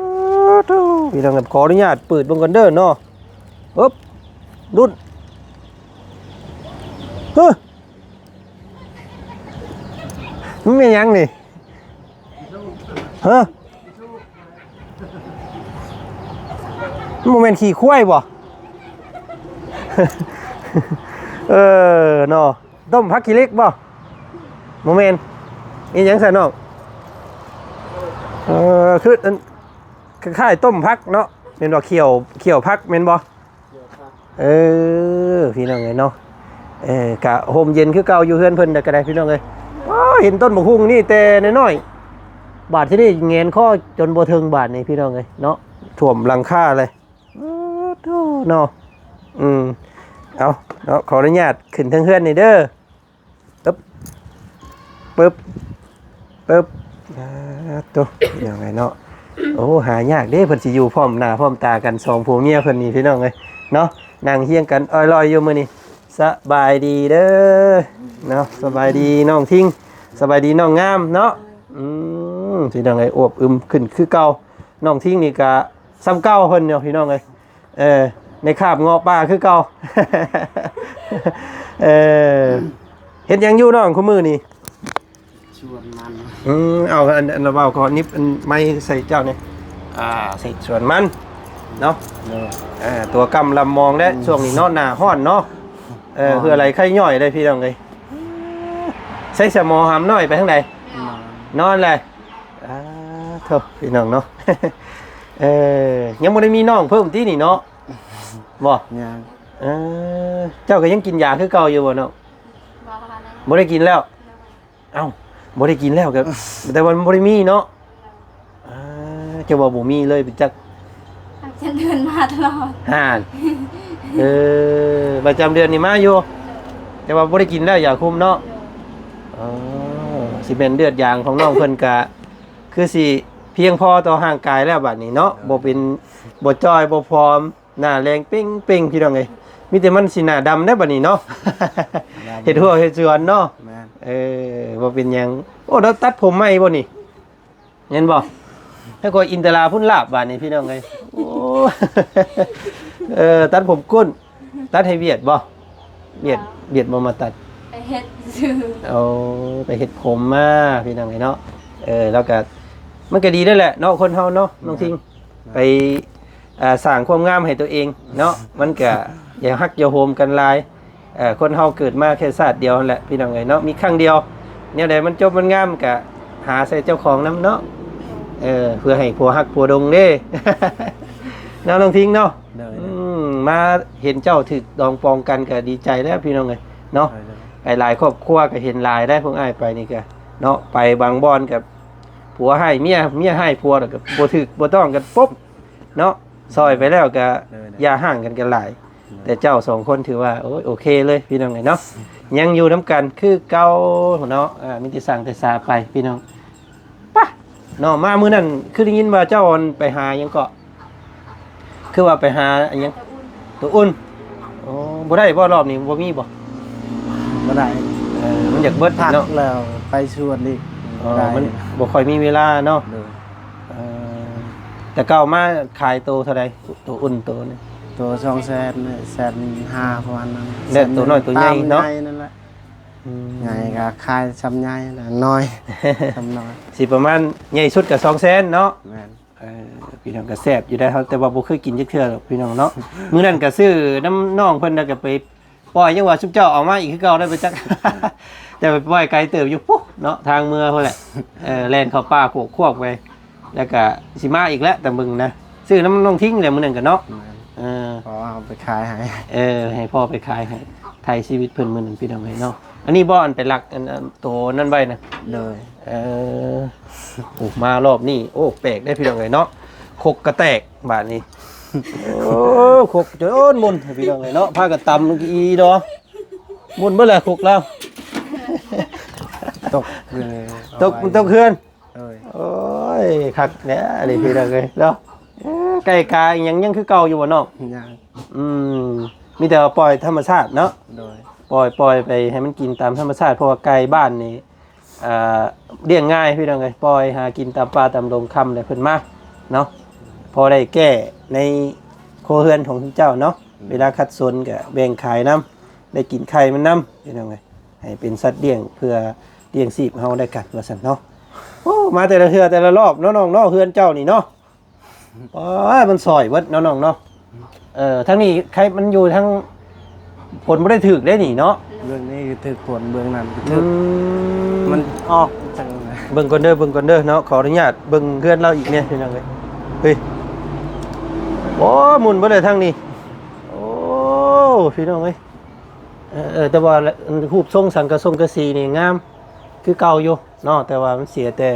ໂທ້ ພີ່ນ້ອງ ຂໍອະນຸຍາດເປີດເບິ່ງກ່ອນເດີເນາະ. ເອີບ ດຸດ ເຮີ້ ມັນແມ່ນຫຍັງນີ້? ຮະ ມັນບໍ່ແມ່ນຂີ້ຄວາຍບໍ່? ເອີ ເນາະ ຕົ້ມຜັກຂີ້ເຫຼັກບໍ່? ບໍ່ແມ່ນ. ອີຫຍັງຊັ້ນນ້ອງ? ເອີ ຄືອັນ ຄ້າຍໆ ຕົ້ມຜັກເນາະ ແມ່ນບໍ່? ຂ້ຽວ ຂ້ຽວຜັກແມ່ນບໍ່? ເອີ ພີ່ນ້ອງເອີຍເນາະ ເອີ ກະຮົ່ມເຢັນຄືເກົ່າຢູ່ເຮືອນເພິ່ນໃດກໍໄດ້ ພີ່ນ້ອງເອີຍ. ໂອ້ ເຫັນຕົ້ນບັກຫຸ່ງນີ້ແຕ່ນ້ອຍໆ ບາດທີນີ້ແຫງນຄໍຈົນບໍ່ເຖິງບາດນີ້ ພີ່ນ້ອງເອີຍເນາະ ຖ້ວມຫຼັງຄາເລີຍ. ໂອ້ໂທ້ເນາະ ອືມ ເອົາເນາະ ຂໍອະນຸຍາດຂຶ້ນເທິງເຮືອນນີ້ເດີ. ປຶບ ປຶບ ປຶບ ອາ ໂຕ ພີ່ນ້ອງເອີຍເນາະ. ໂອ້ ຫາຍາກເດ້ ເພິ່ນຊິຢູ່ພ້ອມໜ້າພ້ອມຕາກັນ ສອງຜົວເມຍເພິ່ນນີ້ ພີ່ນ້ອງເອີຍເນາະ ນັ່ງຮຽງກັນອ້ອຍລອຍຢູ່ມື້ນີ້. ສະບາຍດີເດີເນາະ ສະບາຍດີນ້ອງທິງ ສະບາຍດີນ້ອງງາມເນາະ. ອືມ ພີ່ນ້ອງເອີຍ ອວບອຶມຂຶ້ນຄືເກົ່າ. ນ້ອງທິງນີ້ກະສ່ຳເກົ່າເພິ່ນເນາະ ພີ່ນ້ອງເອີຍ. ເອີ ໃນຄາບເງາະປ່າຄືເກົ່າ. ເອີ ເຮັດຫຍັງຢູ່ນ້ອງ ຄຸມື້ນີ້? ສວນມັນ. ອືມ ເອົາ ອັນ ອັນ ເວົ້າຂໍນິບອັນໄມໃສ່ເຈົ້ານີ້. ອ່າ ໃສ່ສວນມັນເນາະ. ໂດຍ. ເອີ ຕົວກຳລຳມອງແລ້ວ ອືມ ຊ່ວງນີ້ເນາະ ໜ້າຮ້ອນເນາະ. ເອີ ຮ້ອນ ເຫື່ອໄຫຼໄຄຍ້ອຍເດ້ ພີ່ນ້ອງເອີຍ. ໃສ່ສະໝໍຫຳນ້ອຍໄປທາງໃດ? ນອນ ນອນແຫຼະ. ອ່າ ໂທ້ ພີ່ນ້ອງເນາະ. ເອີ ຍັງບໍ່ໄດ້ມີນ້ອງເພີ່ມຕິນີ້ເນາະ? ບໍ່ ຍັງ. ເອີ ເຈົ້າກໍຍັງກິນຢາຄືເກົ່າຢູ່ບໍ່ນ້ອງ? ບໍ່ ບໍ່ໄດ້ກິນແລ້ວ. ເອົ້າ ບໍ່ໄດ້ກິນແລ້ວກໍ ແຕ່ວ່າມັນບໍ່ໄດ້ມີເນາະ. ອ່າ ເຈົ້າວ່າບໍ່ມີເລີຍ ໄປຈັກ ປະຈຳເດືອນມາຕະຫຼອດ. ຫານ ເອີ ປະຈຳເດືອນນີ້ມາຢູ່ ແຕ່ວ່າບໍ່ໄດ້ກິນແລ້ວຢາຄຸມເນາະ. ເອີ ຊິແມ່ນເລືອດຢາງຂອງນ້ອງເພິ່ນກະຄືຊິພຽງພໍຕໍ່ຮ່າງກາຍແລ້ວບາດນີ້ເນາະ. ບໍ່ເປັນ ບໍ່ຈ່ອຍ ບໍ່ຜອມ ໜ້າແລງເປັງໆ ພີ່ນ້ອງເອີຍ. ມີແຕ່ມັນຊິໜ້າດຳໄດ໋ບາດນີ້ເນາະ. ດຳ ເຮັດຮົ້ວເຮັດສວນເນາະ. ແມ່ນ. ເອີ ບໍ່ເປັນຫຍັງ. ໂອ້ ແລ້ວຕັດຜົມໃໝ່ບໍ່ນີ້? ແມ່ນບໍ່? ໃຫ້ຂ້ອຍອິນຕະລາພຸ້ນລາບບາດນີ້ ພີ່ນ້ອງເອີຍ. ໂອ້ ເອີ ຕັດຜົມກຸ້ນ ຕັດໃຫ້ຫວຽດບໍ່? ຫວຽດ ຫວຽດບໍ່ມາຕັດ? ໄປເຮັດຊື່. ໂອ້ ໄປເຮັດຜົມມາ ພີ່ນ້ອງເອີຍເນາະ. ເອີ ແລ້ວກໍ ມັນກໍດີໄດ້ແຫຼະເນາະ ຄົນເຮົາເນາະ ນ້ອງທິງ. ແມ່ນ. ໄປ ອ່າ ສ້າງຄວາມງາມໃຫ້ຕົວເອງເນາະ ມັນກະຢ່າຮັກຢ່າໂຫມກັນຫຼາຍ. ເອີ ຄົນເຮົາເກີດມາແຄ່ຊາດດຽວຫັ້ນແຫຼະ ພີ່ນ້ອງເອີຍເນາະ ມີຄັ້ງດຽວ. ແນວໃດມັນຈົບມັນງາມກະຫາໃສ່ເຈົ້າຂອງນຳເນາະ. ເອີ ເພື່ອໃຫ້ຜົວຮັກຜົວດົງເດ້ ເນາະ ນ້ອງທິງເນາະ. ໂດຍ. ອືມ ມາເຫັນເຈົ້າຖືກດອງປອງກັນກະດີໃຈແລ້ວ ພີ່ນ້ອງເອີຍເນາະ. ໂດຍ ໂດຍ. ໄປຫຼາຍຄອບຄົວກະເຫັນຫຼາຍໄດ໋ ພວກອ້າຍໄປນີ້ກະເນາະ ໄປບາງບ່ອນກະຜົວຮ້າຍເມຍ ເມຍຮ້າຍຜົວ ແລ້ວກະບໍ່ຖືກບໍ່ຕ້ອງກັນປົບເນາະ. ຊອຍໄປແລ້ວກະ ໂດຍ ໂດຍ ຢ່າຮ້າງກັນກໍຫຼາຍ. ໂດຍ. ແຕ່ເຈົ້າສອງຄົນຖືວ່າ ໂອ້ຍ ໂອເຄເລີຍ ພີ່ນ້ອງເອີຍເນາະ ຍັງຢູ່ນຳກັນຄືເກົ່າເນາະ. ເອີ ມີແຕ່ສ້າງແຕ່ສາໄປ ພີ່ນ້ອງ. ປະ ເນາະ ມາມື້ນັ້ນຄືໄດ້ຍິນວ່າເຈົ້າ ອັນ ໄປຫາຫຍັງເກາະ? ຄືວ່າໄປຫາຫຍັງ? ໂຕອຸ່ນ. ໂອ້ ບໍ່ໄດ້ບໍ່ ລອບນີ້ບໍ່ມີບໍ່? ບໍ່ໄດ້. ເອີ ມັນຢາກເບິດເນາະ ແລ້ວໄປສວນອີກ. ອໍ ບໍ່ໄດ້ ມັນບໍ່ຄ່ອຍມີເວລາເນາະ. ໂດຍ. ເອີ ແຕ່ເກົ່າມາຂາຍໂຕເທົ່າໃດ ໂຕອຸ່ນໂຕນີ້? ໂຕສອງແສນ ແສນຫ້າ ປະມານນັ້ນ. ແລ້ວໂຕນ້ອຍໂຕໃຫຍ່ເນາະ? ຕາມໃຫຍ່ນັ້ນແຫຼະ. ອືມ ໃຫຍ່ກໍຂາຍສ່ຳໃຫຍ່ແຫຼະ ນ້ອຍສ່ຳນ້ອຍ. ຊິປະມານ ໃຫຍ່ສຸດກໍສອງແສນເນາະ. ແມ່ນ. ເອີ ພີ່ນ້ອງ ກໍແຊບຢູ່ໄດ໋ ເຮົາ ແຕ່ວ່າບໍ່ເຄີຍກິນຈັກເທື່ອດອກ ພີ່ນ້ອງເນາະ. ມື້ນັ້ນກໍຊື້ນຳນ້ອງເພິ່ນ ແລ້ວກໍໄປປ່ອຍ ຍັງວ່າຊຸມເຈົ້າເອົາມາອີກຄືເກົ່າໄດ໋ ໄປຈັກ ແຕ່ໄປປ່ອຍໄກເຕີບຢູ່ພຸ້ນເນາະ ທາງເມືອພຸ້ນແຫຼະ. ເອີ ແລ່ນເຂົ້າປ່າໂຄກຄວກໄປ ແລ້ວກະຊິມາອີກແຫຼະ ຕາເບິ່ງນະ. ຊື້ນຳນ້ອງທິງແຫຼະ ມື້ນັ້ນກະເນາະ. ແມ່ນ. ເອີ ພໍ່ເອົາໄປຂາຍໃຫ້. ເອີ ໃຫ້ພໍ່ໄປຂາຍໃຫ້ ໄຖ່ຊີວິດເພິ່ນມື້ນັ້ນ ພີ່ນ້ອງເອີຍເນາະ. ອັນນີ້ບໍ່ ອັນໄປລັກ ອັນ ອັນໂຕນັ້ນໄວ້ນະ? ໂດຍ. ເອີ ໂອ້ ມາລອບນີ້ ໂອ້ ແປກໄດ໋ ພີ່ນ້ອງເອີຍເນາະ. ຄົກກະແຕກບາດນີ້. ໂອ້ ຄົກຈົນໝຸ່ນ ພີ່ນ້ອງເອີຍເນາະ. ພາກັນຕຳອີ່ດໍ ໝຸ່ນເບິດແຫຼະຄົກລາວ. ຕົກ ຕົກ ຕົກເຮືອນ. ໂອ້ຍ ໂອ້ຍ ຄັກແທ້ອັນນີ້ ພີ່ນ້ອງເອີຍເນາະ. ເອີ ໄກ່ກາອີ່ຫຍັງ ຍັງຄືເກົ່າຢູ່ບໍ່ນ້ອງ? ຍັງ. ອືມ ມີແຕ່ວ່າປ່ອຍທຳມະຊາດເນາະ. ໂດຍ. ປ່ອຍ ປ່ອຍໄປໃຫ້ມັນກິນຕາມທຳມະຊາດ ເພາະວ່າໄກ່ບ້ານນີ້ ອ່າ ລ້ຽງງ່າຍພີ່ນ້ອງເອີຍ ປ່ອຍຫາກິນຕາມປ່າຕາມດົງ ຄ່ຳແລ້ວເພິ່ນມາເນາະ ພໍໄດ້ແກ້ໃນຄົວເຮືອນຂອງເຈົ້າເນາະ ເວລາຂັດສົນກະແບ່ງຂາຍນຳ ໄດ້ກິນໄຂ່ມັນນຳພີ່ນ້ອງເອີຍ ໃຫ້ເປັນສັດລ້ຽງເພື່ອລ້ຽງຊີບເຮົາໄດ້ກັນວ່າຊັ້ນເນາະ. ໂອ້ ມາແຕ່ລະເທື່ອແຕ່ລະລອບເນາະນ້ອງເນາະ ເຮືອນເຈົ້ານີ້ເນາະ ໂອ້ຍ ມັນຊອຍເບິດເນາະນ້ອງເນາະ. ເອີ ທາງນີ້ໃຄມັນຢູ່ທາງ ຝົນບໍ່ໄດ້ຖືກເດ້ນີ້ເນາະ ເບື້ອງນີ້ຖືກຝົນ ເບື້ອງນັ້ນຖືກ ອືມ ມັນອອກຈັ່ງ ເບິ່ງກ່ອນເດີ ເບິ່ງກ່ອນເດີເນາະ ຂໍອະນຸຍາດເບິ່ງເຮືອນລາວອີກແດ່ພີ່ນ້ອງເອີຍ. ເຮີ້ຍ ໂອ້ ໝຸ່ນເບິດເລີຍທາງນີ້ ໂອ້ ພີ່ນ້ອງເອີຍ. ເອີ ເອີ ແຕ່ວ່າຮູບຊົງສັງກະສົງກະສີນີ້ງາມຄືເກົ່າຢູ່ເນາະ ແຕ່ວ່າມັນເສຍແຕ່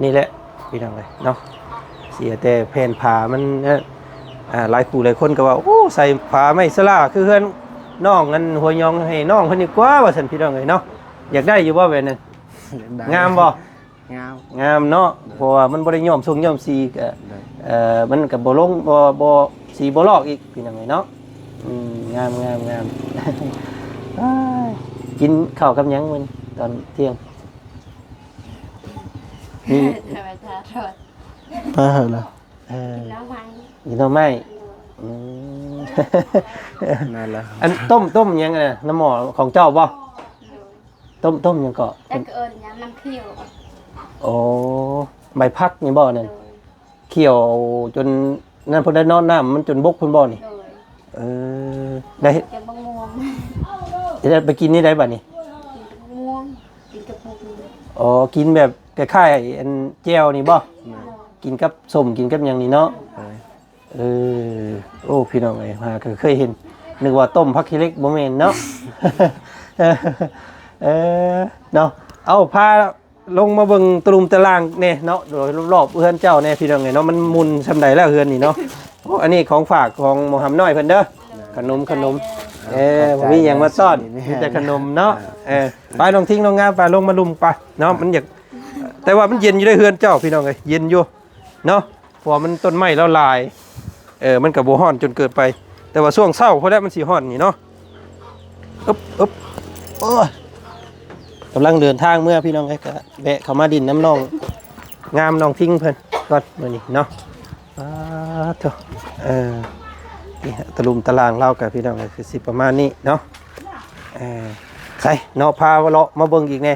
ນີ້ແຫຼະພີ່ນ້ອງເອີຍເນາະ ເສຍແຕ່ແຜ່ນຝາມັນ ອ່າ ຫຼາຍຜູ້ຫຼາຍຄົນກໍວ່າ ໂອ້ ໃສ່ຝາໄມ້ສະຫຼາຄືເຮືອນນ້ອງອັນຫົວຍອງໃຫ້ນ້ອງເພິ່ນດີກວ່າວ່າຊັ້ນພີ່ນ້ອງເອີຍເນາະ. ຢາກໄດ້ຢູ່ບໍ່ແບບນັ້ນ? ຢາກໄດ້ ງາມບໍ່? ງາມ ງາມເນາະ ໂດຍ ເພາະວ່າມັນບໍ່ໄດ້ຍ້ອມຊົງຍ້ອມສີກະ ໂດຍ ເອີ ມັນກະບໍ່ລົງ ບໍ່ ບໍ່ ສີບໍ່ລອກອີກພີ່ນ້ອງເອີຍເນາະ. ອືມ ງາມ ງາມ ງາມ. ອ້າຍ ກິນເຂົ້າກັບຫຍັງມື້ນີ້ຕອນທ່ຽງ? ມີ ທຳມະດາໂລດ ປາເຮີລະ ເອີ ກິນໜໍ່ໄມ້ ກິນໜໍ່ໄມ້ ໂດຍ ອືມ ນັ້ນລະ ອັນຕົ້ມ ຕົ້ມຫຍັງອັນນັ້ນ ນ້ຳໝໍ້ຂອງເຈົ້າບໍ່? ໂດຍ ຕົ້ມ ຕົ້ມຫຍັງເກາະ? ຈັກເອີ້ນຫຍັງ ນ້ຳຂ້ຽວ ໂອ້ ໃບຜັກນີ້ບໍ່ນັ້ນ? ໂດຍ ຂ້ຽວຈົນນັ້ນພຸ້ນແຫຼະເນາະ ນ້ຳມັນຈົນບົກພຸ້ນບໍ່ນີ້? ໂດຍ ເອີ ໄດ້ ແກງບັກມ່ວງ ໄດ້ໄປກິນນີ້ໄດ້ບັດນີ້? ກິນກັບບັກມ່ວງ ກິນກັບໝູ ອໍ ກິນແບບຄ້າຍໆ ອັນແຈ່ວນີ້ບໍ່? ແມ່ນ ກິນກັບສົ້ມ ກິນກັບຫຍັງນີ້ເນາະ? ໂດຍ ເອີ ໂອ້ ພີ່ນ້ອງເອີຍ ຫາກໍເຄີຍເຫັນ ນຶກວ່າຕົ້ມຜັກຂີ້ເຫຼັກ ບໍ່ແມ່ນເນາະ. ເອີ ເນາະ ເອົາ ພາລົງມາເບິ່ງຕະລຸມຕະລ່າງແດ່ເນາະ ໂດຍລອບໆເຮືອນເຈົ້າແດ່ ພີ່ນ້ອງເອີຍເນາະ ມັນໝຸ່ນຊ່ຳໃດແລ້ວເຮືອນນີ້ເນາະ. ໂອ້ ອັນນີ້ຂອງຝາກຂອງໝໍຫຳນ້ອຍເພິ່ນເດີ ຂະໜົມ ຂະໜົມ ເອີ ບໍ່ມີຫຍັງມາຕ້ອນ ມີແຕ່ຂະໜົມເນາະ. ເອີ ໄປນ້ອງທິງ ນ້ອງງາມ ໄປລົງມາລຸ່ມໄປເນາະ ມັນຢາກ ແຕ່ວ່າມັນເຢັນຢູ່ໃນເຮືອນເຈົ້າ ພີ່ນ້ອງເອີຍ ເຢັນຢູ່ ເນາະ ເພາະວ່າມັນຕົ້ນໄມ້ລາວຫຼາຍ ເອີ ມັນກໍບໍ່ຮ້ອນຈົນເກີນໄປ ແຕ່ວ່າຊ່ວງເຊົ້າພຸ້ນແຫຼະມັນຊິຮ້ອນນີ້ເນາະ. ອຶບ ອຶບ ໂອ້ຍ ກຳລັງເດີນທາງເມືອ ພີ່ນ້ອງເອີຍ ກໍແວະເຂົ້າມາດິນນຳນ້ອງງາມ ນ້ອງທິງເພິ່ນກ່ອນມື້ນີ້ເນາະ. ປາດໂທ້ ເອີ ນີ້ຕະລຸມຕະລ່າງລາວກໍ ພີ່ນ້ອງເອີຍ ຄືຊິປະມານນີ້ເນາະ. ເອີ ໃສເນາະ ພາເລາະມາເບິ່ງອີກແດ່.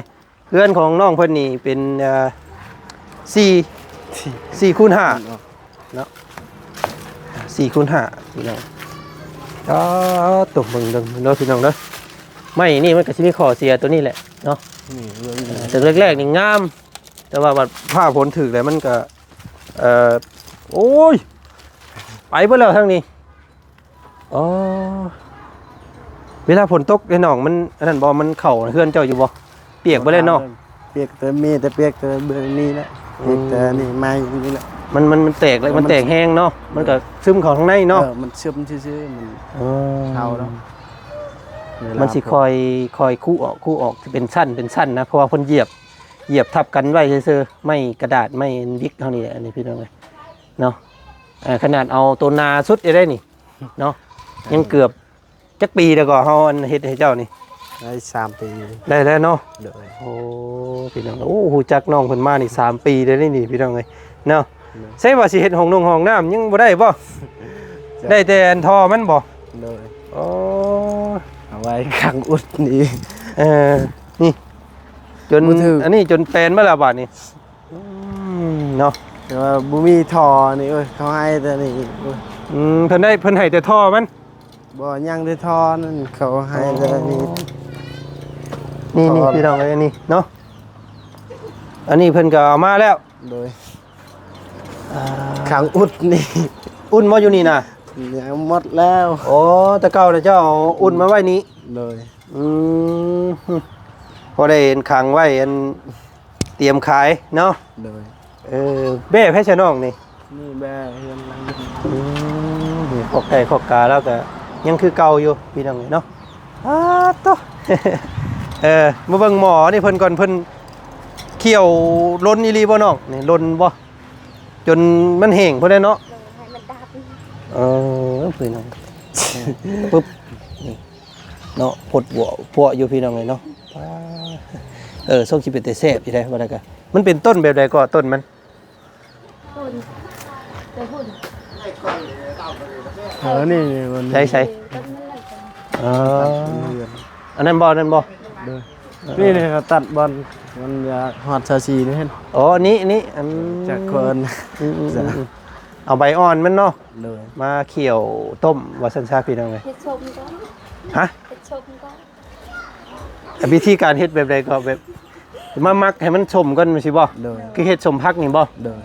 ເຮືອນຂອງນ້ອງເພິ່ນນີ້ເປັນ ເອີ ສີ່ ສີ່ ສີ່ຄູນຫ້າເນາະ ສີ່ຄູນຫ້າ ພີ່ນ້ອງ. ອໍ ຕົກເບິ່ງເດີພີ່ນ້ອງເດີ ໄມ້ນີ້ມັນກໍຊິມີຂໍ້ເສຍຕົວນີ້ແຫຼະເນາະ. ນີ້ເບິ່ງ ເອີ ແຕ່ແລກໆນີ້ງາມ ແຕ່ວ່າບັດຟ້າຝົນຖືກແລ້ວມັນກໍ ເອີ ໂອ້ຍ ໄປເບິດແລ້ວທາງນີ້. ອໍ ເວລາຝົນຕົກໄອ້ນ້ອງ ມັນອັນນັ້ນບໍ່ ມັນເຂົ້າເຮືອນເຈົ້າຢູ່ບໍ່? ປຽກເບິດແລ້ວເນາະ ປຽກແຕ່ ມີແຕ່ປຽກແຕ່ເບື້ອງນີ້ແຫຼະ ອືມ ປຽກແຕ່ນີ້ໄມ້ນີ້ແຫຼະ ມັນ ມັນ ມັນແຕກແລ້ວ ມັນ ມັນແຕກແຮງເນາະ ມັນກໍຊຶມເຂົ້າທາງໃນເນາະ ເອີ ມັນຊຶມຊື່ໆ ມັນ ອໍ ເຊົາເນາະ ມັນຊິຄ່ອຍ ຄ່ອຍຄຸອອກ ຄຸອອກເປັນຊັ້ນ ເປັນຊັ້ນນະ ເພາະວ່າເພິ່ນຢຽບ ຢຽບທັບກັນໄວ້ຊື່ໆ ໄມ້ກະດາດ ໄມ້ວິກເຮົານີ້ແຫຼະ ອັນນີ້ພີ່ນ້ອງເອີຍເນາະ. ເອີ ຂະໜາດເອົາໂຕໜາສຸດໄດ້ນີ້ ເນາະ ຍັງເກືອບ ຈັກປີແລ້ວກໍເຮົາອັນເຮັດໃຫ້ເຈົ້ານີ້? ໄດ້ສາມປີ ໄດ້ແລ້ວເນາະ ໂດຍ ໂອ້ ພີ່ນ້ອງ ໂອ້ ຮູ້ຈັກນ້ອງເພິ່ນມານີ້ສາມປີແລ້ວນີ້ ພີ່ນ້ອງເອີຍເນາະ ໂດຍ ໃຊ່ວ່າຊິເຮັດຫ້ອງນົງຫ້ອງນ້ຳຍັງບໍ່ໄດ້ບໍ່? ໄດ້ແຕ່ອັນທໍ່ມັນບໍ່? ໂດຍ ໂອ້ ເອົາໄວ້ຂັງອຸດນີ້ ເອີ ນີ້ ຈົນ ອັນນີ້ຈົນແປນມາແລ້ວບາດນີ້. ອືມ ເນາະ ແຕ່ວ່າບໍ່ມີທໍ່ນີ້ ໂອ້ຍ ເຂົາໃຫ້ແຕ່ນີ້ ອືມ ເພິ່ນໄດ້ ເພິ່ນໃຫ້ແຕ່ທໍ່ມັນ ບໍ່ ຍັງແຕ່ທໍ່ນັ້ນ ເຂົາໃຫ້ແຕ່ນີ້ ອໍ ນີ້ ນີ້ ພີ່ນ້ອງເອີຍ ອັນນີ້ເນາະ ອັນນີ້ເພິ່ນກໍເອົາມາແລ້ວ ໂດຍ ອ່າ ຂັງອຸດນີ້ ອຸ່ນບໍ່ຢູ່ນີ້ນະ? ຍັງໝົດແລ້ວ ໂອ້ ແຕ່ເກົ່ານະເຈົ້າເອົາອຸ່ນມາໄວ້ນີ້ ໂດຍ ອືມ ພໍໄດ້ເຫັນຂັງໄວ້ ອັນ ຕຽມຂາຍເນາະ ໂດຍ ເອີ ແບ້ໃຜຊະນ້ອງນີ້? ນີ້ແບ້ເຮືອນຫຼັງນີ້ ອືມ ນີ້ຄອກໄກ່ຄອກກາລາວກະຍັງຄືເກົ່າຢູ່ ພີ່ນ້ອງເອີຍເນາະ ອາໂຕ ເອີ ມາເບິ່ງໝໍນີ້ເພິ່ນກ່ອນ ເພິ່ນຂ້ຽວລົນອີ່ຫຼີບໍ່ນ້ອງ? ນີ້ລົນບໍ່? ຈົນມັນແຫ້ງພຸ້ນແຫຼະເນາະ ໂດຍ ໃຫ້ມັນດັບ ເອີ ພີ່ນ້ອງ ປຶບ ນີ້ ເນາະ ພົດບົວພວກຢູ່ ພີ່ນ້ອງເອີຍເນາະ ປາ ເອີ ຊົງຊິເປັນແຕ່ແຊບຢູ່ໄດ໋ ວ່າແລ້ວກໍ ມັນເປັນຕົ້ນແບບໃດກໍຕົ້ນມັນ? ຕົ້ນ ແຕ່ພຸ້ນ ເອີ ນີ້ ນີ້ມັນ ໃສ ໃສ? ເອີ ອັນນັ້ນບໍ່? ອັນນັ້ນບໍ່? ໂດຍ ເອີ ນີ້ ນີ້ກໍຕັດບ່ອນ ມັນຢາກຮອດຊາວສີ່ນີ້ເຫັນ. ອໍ ນີ້ ນີ້ ອືມ ຈາກຄົນ ອືມ ອືມ ອືມ ເອົາໃບອ່ອນມັນເນາະ ໂດຍ ມາຂ້ຽວຕົ້ມວ່າຊັ້ນຊະ ພີ່ນ້ອງເອີຍ. ເຮັດສົ້ມກໍ ຮະ? ເຮັດສົ້ມກໍ ວິທີການເຮັດແບບໃດກໍແບບ ມາໝັກໃຫ້ມັນສົ້ມກ່ອນ ແມ່ນຊິບໍ່? ໂດຍ ຄືເຮັດສົ້ມຜັກນີ້ບໍ່? ໂດຍ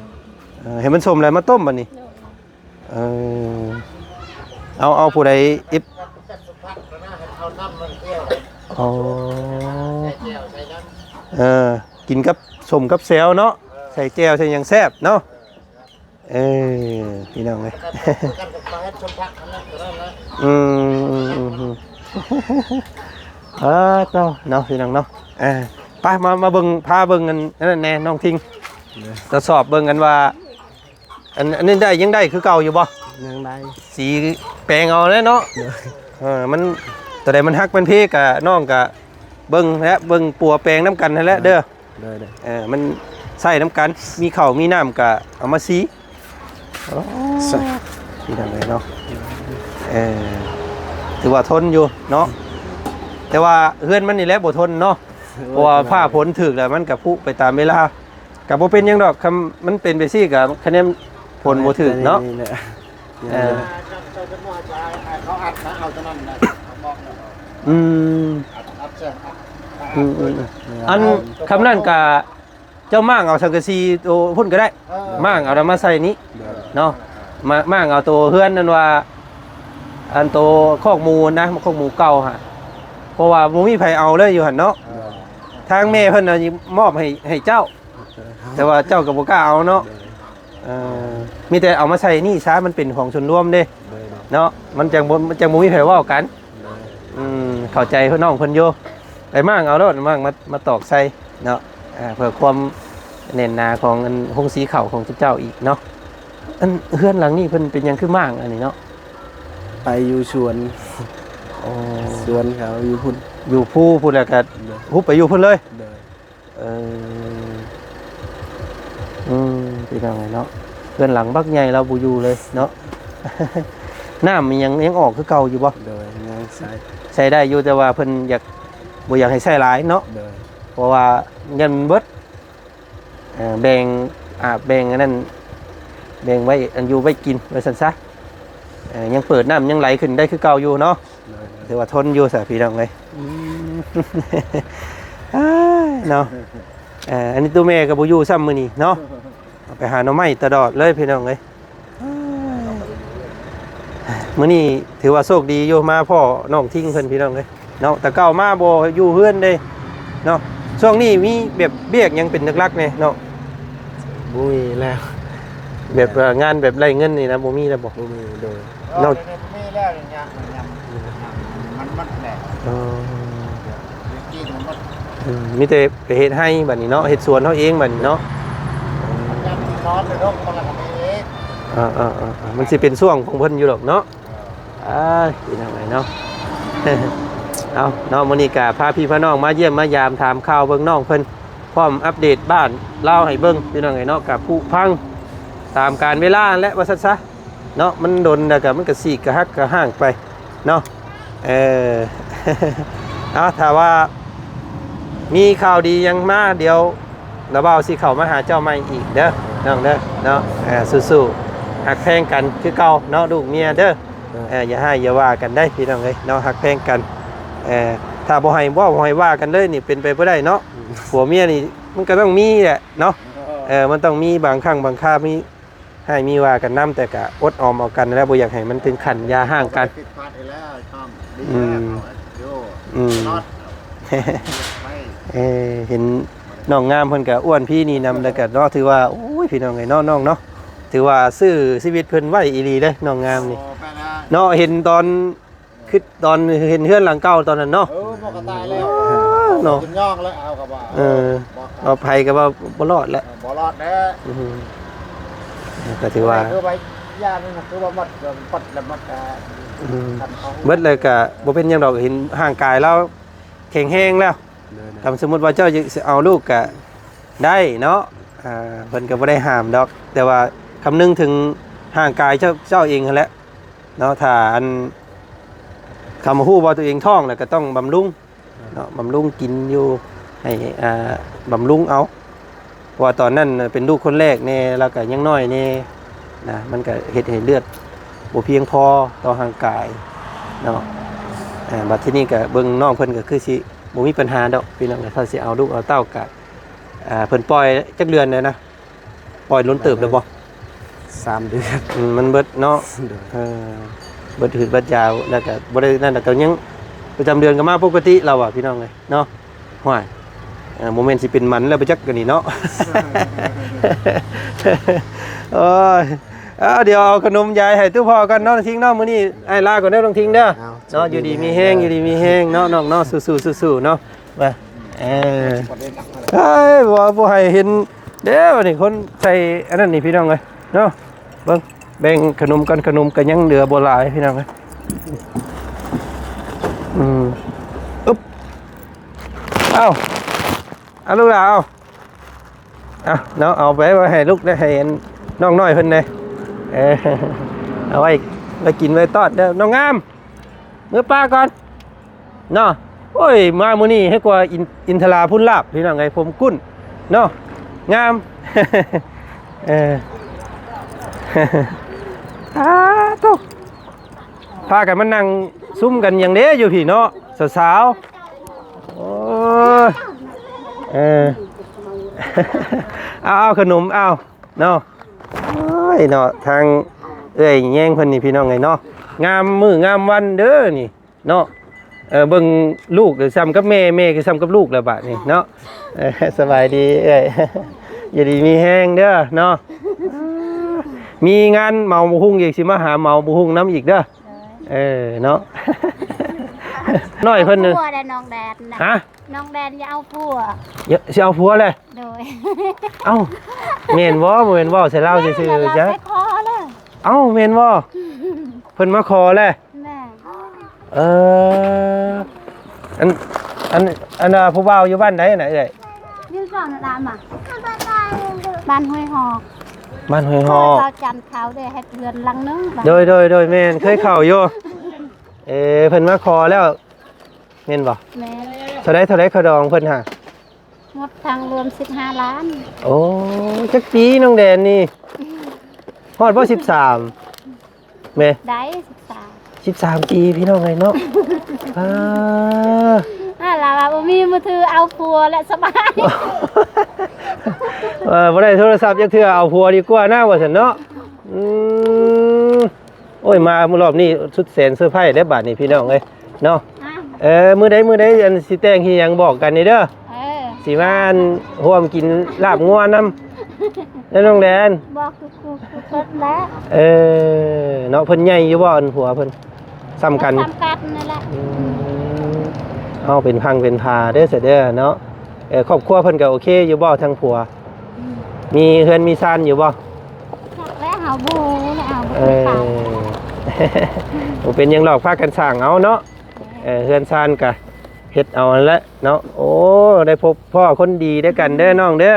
ເອີ ໃຫ້ມັນສົ້ມແລ້ວມາຕົ້ມບັດນີ້. ໂດຍ ເອີ ເອົາ ເອົາຜູ້ໃດເອັດ ອໍ ເອີ ກິນກັບສົ້ມກັບແຈ່ວເນາະ ໃສ່ແຈ່ວໃສ່ຫຍັງແຊບເນາະ. ເອີ ພີ່ນ້ອງເອີຍ ອືມ ເອີ ເນາະ ເນາະ ພີ່ນ້ອງເນາະ. ເອີ ໄປ ມາ ມາເບິ່ງ ພາເບິ່ງອັນນັ້ນແດ່ ນ້ອງທິງ ໂດຍ ທົດສອບເບິ່ງກັນວ່າ ອັນ ອັນນີ້ໄດ້ ຍັງໄດ້ຄືເກົ່າຢູ່ບໍ່? ຍັງໄດ້ ສີແປງເອົາແຫຼະເນາະ. ໂດຍ ເອີ ມັນ ຕົວໃດມັນຫັກມັນເພກະ ນ້ອງກະເບິ່ງແລະ ເບິ່ງປົວແປງນຳກັນຫັ້ນແຫຼະເດີ. ໂດຍ ໂດຍ ເອີ ມັນໃຊ້ນຳກັນ ມີເຂົ້າມີນ້ຳກະເອົາມາສີ ໂອ້ ພີ່ນ້ອງເອີຍເນາະ. ເອີ ຖືວ່າທົນຢູ່ເນາະ ແຕ່ວ່າເຮືອນມັນນີ້ແຫຼະບໍ່ທົນເນາະ ເພາະວ່າຟ້າຝົນຖືກແລ້ວມັນກະຜຸໄປຕາມເວລາ. ກະບໍ່ເປັນຫຍັງດອກ ຄັນມັນເປັນໄປຊີ້ກະຄະແນນຜົນບໍ່ຖືກເນາະ. ເອີ ເຂົາອັດມາເອົາຕົວນັ້ນນະ ເຂົາບອກແລ້ວ ອືມ ອັດ ອັດເຊີ ອັດ ອືມ ອັດ ອືມ ອັນຄຳນັ້ນກະ ເຈົ້າມ້າງເອົາສັງກະສີໂຕພຸ້ນກໍໄດ້ ເອີ ມ້າງເອົານຳມາໃສ່ນີ້ ໂດຍ ເນາະ ມາ ມ້າງເອົາໂຕເຮືອນນັ້ນວ່າ ອັນໂຕຄອກໝູນະ ຄອກໝູເກົ່າຫັ້ນ ເພາະວ່າບໍ່ມີໃຜເອົາເລີຍຢູ່ຫັ້ນເນາະ. ໂດຍ ທາງແມ່ເພິ່ນນະມອບໃຫ້ ໃຫ້ເຈົ້າ ໂດຍ ແຕ່ວ່າເຈົ້າກໍບໍ່ກ້າເອົາເນາະ. ໂດຍ ເອີ ມີແຕ່ເອົາມາໃສ່ນີ້ຊະ ມັນເປັນຂອງສ່ວນລວມເດ້ ໂດຍ ໂດຍ ເນາະ ມັນຈັ່ງບໍ່ ມັນຈັ່ງບໍ່ມີໃຜເວົ້າກັນ. ໂດຍ ອືມ ເຂົ້າໃຈເພິ່ນ ນ້ອງເພິ່ນຢູ່ ໄປມ້າງເອົາໂລດ ມ້າງມາ ມາຕອກໃສ່ເນາະ. ອ່າ ເພື່ອຄວາມແໜ້ນໜາຂອງອັນໂຮງສີເຂົ້າຂອງເຈົ້າອີກເນາະ. ອັນເຮືອນຫຼັງນີ້ເພິ່ນເປັນຫຍັງຄືມ້າງອັນນີ້ເນາະ? ໄປຢູ່ສວນ ອໍ ສວນເຂົາຢູ່ພຸ້ນ ຢູ່ພູພຸ້ນ ແລ້ວກໍ ໂດຍ ຮຸບໄປຢູ່ພຸ້ນເລີຍ. ໂດຍ ເອີ ອືມ ພີ່ນ້ອງເອີຍເນາະ ເຮືອນຫຼັງບັກໃຫຍ່ລາວບໍ່ຢູ່ເລີຍເນາະ. ນ້ຳອີ່ຫຍັງຍັງອອກຄືເກົ່າຢູ່ບໍ່? ໂດຍ ຍັງໃຊ້ ໃຊ້ໄດ້ຢູ່ ແຕ່ວ່າເພິ່ນຢາກ ບໍ່ຢາກໃຫ້ໃຊ້ຫຼາຍເນາະ. ໂດຍ ເພາະວ່າຢ້ານມັນເບິດ ເອີ ແບ່ງອາບແບ່ງອັນນັ້ນ ແບ່ງໄວ້ອັນຢູ່ໄວ້ກິນວ່າຊັ້ນຊະ. ເອີ ຍັງເປີດ ນ້ຳຍັງໄຫຼຂຶ້ນໄດ້ຄືເກົ່າຢູ່ເນາະ. ໂດຍ ໂດຍ ຖືວ່າທົນຢູ່ຊະພີ່ນ້ອງເອີຍ. ອືມ ອ້າຍ ເນາະ ເອີ ອັນນີ້ໂຕແມ່ກໍບໍ່ຢູ່ຊ້ຳມື້ນີ້ເນາະ ໄປຫາໜໍ່ໄມ້ຕະຫຼອດເລີຍພີ່ນ້ອງເອີຍ. ມື້ນີ້ຖືວ່າໂຊກດີຢູ່ ມາພໍ້ນ້ອງທິງເພິ່ນພີ່ນ້ອງເອີຍເນາະ. ແຕ່ເກົ່າມາບໍ່ຢູ່ເຮືອນເດ້ເນາະ. ຊ່ວງນີ້ມີແບບວຽກຫຍັງເປັນຫຼັກໆແດ່ເນາະ? ບໍ່ມີແລ້ວ ແບບວ່າງານແບບໄລ່ເງິນນີ້ນະ ບໍ່ມີແລ້ວບໍ່? ບໍ່ມີ. ໂດຍ ເນາະ ບໍ່ມີແລ້ວ ຍັງ ມັນໝົດແລ້ວ. ເອີ ກິນມັນໝົດ. ອືມ ມີແຕ່ໄປເຮັດໄຮ່ບັດນີ້ເນາະ ເຮັດສວນເຮົາເອງບັດນີ້ເນາະ. ມັນຍັງນອນໃນໂລກຄົນລະກະມີອີກ. ເອີໆໆໆ ມັນຊິເປັນຊ່ວງຂອງເພິ່ນຢູ່ດອກເນາະ. ເອີ ອ້າຍ ພີ່ນ້ອງເອີຍເນາະ. ເອົາເນາະ ມື້ນີ້ກະພາພີ່ພານ້ອງມາຢ້ຽມມາຢາມ ຖາມຂ່າວເບິ່ງນ້ອງເພິ່ນ ພ້ອມອັບເດດບ້ານລາວໃຫ້ເບິ່ງ ພີ່ນ້ອງເອີຍເນາະ. ກະຜຸພັງຕາມການເວລາຫັ້ນແຫຼະ ວ່າຊັ້ນຊະເນາະ. ມັນດົນແລ້ວກະມັນກະສີກກະຫັກກະຮ້າງໄປເນາະ. ເອີ ເອົາ ຖ້າວ່າມີຂ່າວດີຫຍັງມາ ດຽວລະບ່າວຊິເຂົ້າມາຫາເຈົ້າໃໝ່ອີກເດີ ນ້ອງເດີເນາະ. ເອີ ສູ້ໆ ຮັກແພງກັນຄືເກົ່າເນາະ ລູກເມຍເດີ. ເອີ ຢ່າຮ້າຍຢ່າວ່າກັນໄດ໋ ພີ່ນ້ອງເອີຍເນາະ ຮັກແພງກັນ. ເອີ ຖ້າບໍ່ໃຫ້ເວົ້າ ບໍ່ໃຫ້ວ່າກັນເລີຍນີ້ ເປັນໄປບໍ່ໄດ້ເນາະ. ອືມ ຜົວເມຍນີ້ມັນກໍຕ້ອງມີແຫຼະເນາະ. ເອີ ເອີ ມັນຕ້ອງມີບາງຄັ້ງບາງຄາ ມີຮ້າຍມີວ່າກັນນຳ ແຕ່ກໍອົດອອມເອົາກັນແຫຼະ ບໍ່ຢາກໃຫ້ມັນເຖິງຂັ້ນຢ່າຮ້າງກັນ. ຜິດພາດອີກແລ້ວ ຕ້ອງດີ ອືມ ແລ້ວ ເອົາຢູ່ ອືມ ຕະຫຼອດ ໄປ. ເອີ ເຫັນນ້ອງງາມເພິ່ນກໍອ້ວນພີນີ້ນຳ ແລ້ວກໍເນາະ ຖືວ່າ ໂອ້ຍ ພີ່ນ້ອງເອີຍເນາະ ນ້ອງເນາະ ຖືວ່າຊື້ຊີວິດເພິ່ນໄວ້ອີ່ຫຼີເດ້ ນ້ອງງາມນີ້ ໂອ້ ໄປນະ ເນາະ. ເຫັນຕອນ ຄືຕອນເຫັນເຮືອນຫຼັງເກົ່າຕອນນັ້ນເນາະ. ເອີ ບໍ່ກໍຕາຍແລ້ວ ເນາະ ຈົນຍອງແລ້ວ ເອົາກໍວ່າ ເອີ ບໍ່ ເອົາໄປກໍວ່າບໍ່ລອດແລ້ວ ເອີ ບໍ່ລອດແລ້ວ. ອືມ ກໍຖືວ່າ ຄືວ່າຢ່າງໜຶ່ງ ຄືວ່າໝົດ ໝົດແລ້ວ ໝົດ ອືມ ເບິດແລ້ວກໍບໍ່ເປັນຫຍັງດອກ ເຫັນຮ່າງກາຍລາວແຂງແຮງແລ້ວ ໂດຍ ຄັນສົມມຸດວ່າເຈົ້າຢາກຊິເອົາລູກກະໄດ້ເນາະ ອ່າ ເພິ່ນກໍບໍ່ໄດ້ຫ້າມດອກ ແຕ່ວ່າຄຳນຶງເຖິງຮ່າງກາຍເຈົ້າ ເຈົ້າເອງຫັ້ນແຫຼະເນາະ ຖ້າອັນ ຄຳຮູ້ວ່າຕົວເອງທ້ອງແລ້ວກໍຕ້ອງບຳລຸງ ເນາະ ບຳລຸງກິນຢູ່ ໃຫ້ ອ່າ ບຳລຸງເອົາ ເພາະວ່າຕອນນັ້ນເປັນລູກຄົນແລກແດ່ ແລ້ວກໍຍັງນ້ອຍແດ່ນະ ມັນກໍເຮັດໃຫ້ເລືອດບໍ່ພຽງພໍຕໍ່ຮ່າງກາຍເນາະ ອ່າ ບັດທີນີ້ກໍເບິ່ງນ້ອງເພິ່ນກໍຄືຊິບໍ່ມີບັນຫາດອກພີ່ນ້ອງ ຖ້າຊິເອົາລູກເອົາເຕົ້າກໍ ອ່າ ເພິ່ນປ່ອຍຈັກເດືອນແລ້ວນະ? ປ່ອຍດົນເຕີບແລ້ວບໍ່? ສາມເດືອນ ອືມ ມັນເບິດເນາະ ໂດຍ ເອີ ເບິດຫືດເບິດຢາ ແລ້ວກໍບໍ່ໄດ້ນັ້ນ ແລ້ວກໍຍັງປະຈຳເດືອນກໍມາປົກກະຕິລາວວ່າ ພີ່ນ້ອງເອີຍເນາະ ຫ້ວຍ ເອີ ບໍ່ແມ່ນຊິເປັນໝັນແລ້ວໄປຈັກ ອັນນີ້ເນາະ ໂອ້ຍ ເອົາ ດຽວເອົາຂະໜົມຢາຍໃຫ້ຕູ້ພໍ່ກ່ອນເນາະ ນ້ອງທິງເນາະ ມື້ນີ້ອ້າຍລາກ່ອນເດີ ນ້ອງທິງເດີ ເອົາ ເນາະ ຢູ່ດີມີແຮງ ຢູ່ດີມີແຮງເນາະ ນ້ອງເນາະ ສູ້ໆ ສູ້ໆ ເນາະ ວ່າ ເອີ ເອີຍ ບໍ່ ບໍ່ໃຫ້ເຫັນເດ້ ບັດນີ້ຄົນໃສ່ອັນນັ້ນນີ້ ພີ່ນ້ອງເອີຍເນາະ ເບິ່ງ ແບ່ງຂະໜົມກັນ ຂະໜົມກໍຍັງເຫຼືອບໍ່ຫຼາຍ ພີ່ນ້ອງເອີຍ ອືມ ອຶບ ເອົາ ເອົາລູກຫຼານ ເອົາ ເອົາເນາະ ເອົາໄປໄວ້ໃຫ້ລູກໄດ້ ໃຫ້ອັນນ້ອງນ້ອຍເພິ່ນແດ່ ເອີ ເອົາໄວ້ ໄວ້ກິນໄວ້ຕ້ອນເດີ ນ້ອງງາມ ເມືອປ່າກ່ອນ ເນາະ ໂອ້ຍ ມາມື້ນີ້ໃຫ້ກວ່າອິນ ອິນທະລາພຸ້ນລາບ ພີ່ນ້ອງເອີຍ ຜົມກຸ້ນເນາະ ງາມ ເອີ ອາ ໂທ້ ພາກັນມານັ່ງຊຸມກັນຫຍັງເດ້ຢູ່ພີ້ເນາະ ສາວໆ ໂອ້ຍ ເອີ ເອົາ ເອົາຂະໜົມ ເອົາເນາະ ໂອ້ຍເນາະ ທາງເອື້ອຍແຍງເພິ່ນນີ້ ພີ່ນ້ອງເອີຍເນາະ ງາມມື້ງາມວັນເດີນີ້ ເນາະ ເອີ ເບິ່ງລູກກໍສ່ຳກັບແມ່ ແມ່ກໍສ່ຳກັບລູກແລ້ວບາດນີ້ເນາະ ເອີ ສະບາຍດີເອື້ອຍ ຢູ່ດີມີແຮງເດີເນາະ ມີງານເໝົາບັກຫຸ່ງອີກ ຊິມາຫາເໝົາບັກຫຸ່ງນຳອີກເດີ ເອີ ເນາະ ນ້ອຍເພິ່ນ ເອົາຜົວແດ່ນ້ອງແດນນະ ຮະ ນ້ອງແດນຢ່າເອົາຜົວ ຢ່າ ຊິເອົາຜົວແຫຼະ ໂດຍ ເອົ້າ ແມ່ນບໍ່? ບໍ່ແມ່ນເວົ້າໃສ່ລາວຊື່ໆ ແມ່ນລາວ ຈ້ະ ໄປຂໍແລ້ວ ເອົ້າ ແມ່ນບໍ່? ເພິ່ນມາຂໍແລ້ວ ແມ່ນ ເອີ ອັນ ອັນ ອັນ ອ່າ ຜູ້ບ່າວຢູ່ບ້ານໃດນະເອື້ອຍ? ຢູ່ບ້ານລາມາ ບ້ານຫ້ວຍຮອກ ບ້ານຫ້ວຍຮອກ ເຂົາຈັນເຂົາໄດ້ເຮັດເຮືອນຫຼັງໜຶ່ງ ໂດຍ ໂດຍ ໂດຍ ແມ່ນ ເຄີຍເຂົ້າຢູ່ ເອີ ເພິ່ນມາຂໍແລ້ວ ແມ່ນບໍ່? ແມ່ນ ເທົ່າໃດ ເທົ່າໃດຄ່າດອງເພິ່ນຫາ? ໝົດທັງລວມສິບຫ້າລ້ານ ໂອ້ ຈັກປີນ້ອງແດນນີ້? ຮອດບໍ່ສິບສາມ? ແມ່ ໄດ້ສິບສາມ ສິບສາມປີ ພີ່ນ້ອງເອີຍເນາະ ອ່າ ອ່າ ລາວວ່າບໍ່ມີມືຖືເອົາຜົວແຫຼະສະບາຍ ເອີ ບໍ່ໄດ້ໂທລະສັບຈັກເທື່ອ ເອົາຜົວດີກວ່ານະ ວ່າຊັ້ນເນາະ ອືມ ໂອ້ຍ ມາມື້ລອບນີ້ສຸດແສນເຊີໄພເດ້ບາດນີ້ ພີ່ນ້ອງເອີຍເນາະ ອ່າ ເອີ ມື້ໃດ ມື້ໃດ ອັນ ຊິແຕ່ງຊິຫຍັງບອກກັນນີ້ເດີ ເອີ ຊິມາ ອັນ ຮ່ວມກິນລາບງົວນຳ ເດີນ້ອງແດນ ບອກທຸກໆຄົນແຫຼະ ເອີ ເນາະ ເພິ່ນໃຫຍ່ຢູ່ບໍ່ ອັນ ຜົວເພິ່ນ ສ່ຳກັນ ສ່ຳກັນນັ້ນແຫຼະ ອືມ ເຮົາເປັນພັງເປັນພາເດີ ຊະເດີເນາະ ເອີ ຄອບຄົວເພິ່ນກໍໂອເຄຢູ່ບໍ່ ທາງຜົວ ອືມ ມີເຮືອນມີຊານຢູ່ບໍ່? ຈັກແລ້ວ ເຮົາບໍ່ຮູ້ແລ້ວ ເຮົາບໍ່ ເອີ ເຄີຍໄປ ບໍ່ເປັນຫຍັງດອກ ພາກັນສ້າງເອົາເນາະ ເອີ ເຮືອນຊານກະເຮັດເອົາຫັ້ນແຫຼະເນາະ ໂອ້ ໄດ້ພົບພໍ້ຄົນດີນຳກັນເດີນ້ອງເດີ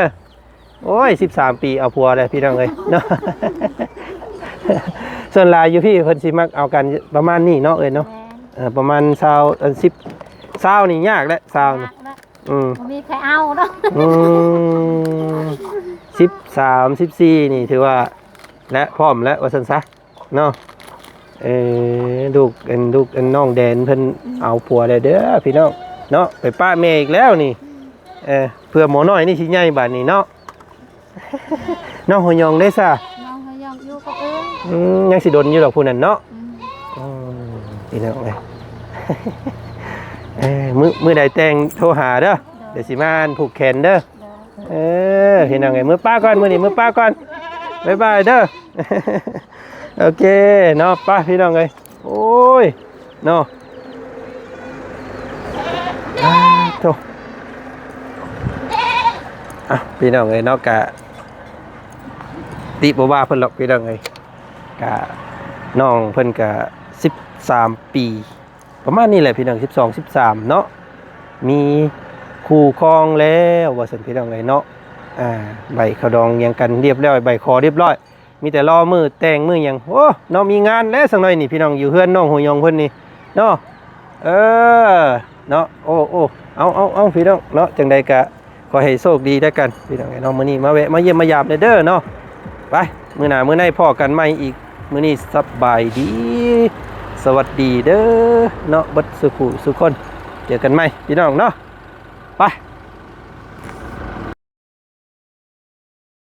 ໂອ້ຍ ສິບສາມປີເອົາຜົວແລ້ວ ພີ່ນ້ອງເອີຍເນາະ ສ່ວນຫຼາຍຢູ່ພີ້ເພິ່ນຊິມັກເອົາກັນປະມານນີ້ເນາະ ເອີຍເນາະ ແມ່ນ ເອີ ປະມານຊາວ ເອີ ສິບ ຊາວນີ້ຍາກແຫຼະ ຊາວນີ້ ຍາກແຫຼະ ອືມ ບໍ່ມີໃຜເອົາເນາະ ອືມ ສິບສາມ ສິບສີ່ ນີ້ຖືວ່າ ແລະ ພ້ອມແລ້ວວ່າຊັ້ນຊະ ເນາະ ເອີ ລູກ ອັນ ລູກ ອັນ ນ້ອງແດນເພິ່ນເອົາຜົວແລ້ວເດີພີ່ນ້ອງເນາະ ໄປປະແມ່ອີກແລ້ວນີ້ ເອີ ເພື່ອໝໍນ້ອຍນີ້ຊິໃຫຍ່ບາດນີ້ເນາະ ນ້ອງຫົວຫຍອງເດ້ຊະ ນ້ອງຫົວຫຍອງຢູ່ກັບເອື້ອຍ ອືມ ຍັງຊິດົນຢູ່ດອກຜູ້ນັ້ນເນາະ ອືມ ອືມ ພີ່ນ້ອງເອີຍ ເອີ ມື້ ມື້ໃດແຕ່ງໂທຫາເດີ ໂດຍ ດຽວຊິມາຜູກແຂນເດີ ໂດຍ ເອີ ພີ່ນ້ອງເອີຍ ມື້ປ້າກ່ອນ ມື້ນີ້ມື້ປ້າກ່ອນ ບາຍບາຍເດີ ໂອເຄເນາະ ໄປພີ່ນ້ອງເອີຍ ໂອ້ຍເນາະ ອ່າ ໂທ້ ອ່ະ ພີ່ນ້ອງເອີຍເນາະ ກະຕິບໍ່ວ່າເພິ່ນດອກ ພີ່ນ້ອງເອີຍ ກະນ້ອງເພິ່ນກະສິບສາມປີ ປະມານນີ້ແຫຼະພີ່ນ້ອງ ສິບສອງ ສິບສາມເນາະ ມີ ຄູ່ຄອງແລ້ວວ່າຊັ້ນພີ່ນ້ອງເອີຍເນາະ. ອ່າ ໃບເຂົ້າດອງຫຍັງກັນຮຽບຮ້ອຍ ໃບຂໍຮຽບຮ້ອຍ ມີແຕ່ລໍມື້ແຕ່ງມື້ຫຍັງ. ໂອ້ ເນາະ ມີງານແລ້ວສັກໜ້ອຍນີ້ພີ່ນ້ອງ ຢູ່ເຮືອນນ້ອງຫົວຍອງເພິ່ນນີ້ເນາະ. ເອີ ເນາະ ໂອ້ ໂອ້ ເອົາ ເອົາ ເອົາ ພີ່ນ້ອງເນາະ ຈັ່ງໃດກະ ຂໍໃຫ້ໂຊກດີແລ້ວກັນພີ່ນ້ອງເອີຍເນາະ. ມື້ນີ້ມາແວະມາຢ້ຽມມາຢາມແດ່ເດີເນາະ. ໄປ ມື້ໜ້າມື້ໃນພໍ້ກັນໃໝ່ອີກ. ມື້ນີ້ສະບາຍດີ ສະຫວັດດີເດີເນາະ ເບິດສູ່ຜູ້ສູ່ຄົນ. ເຈີກັນໃໝ່ພີ່ນ້ອງເນາະ. ໄປ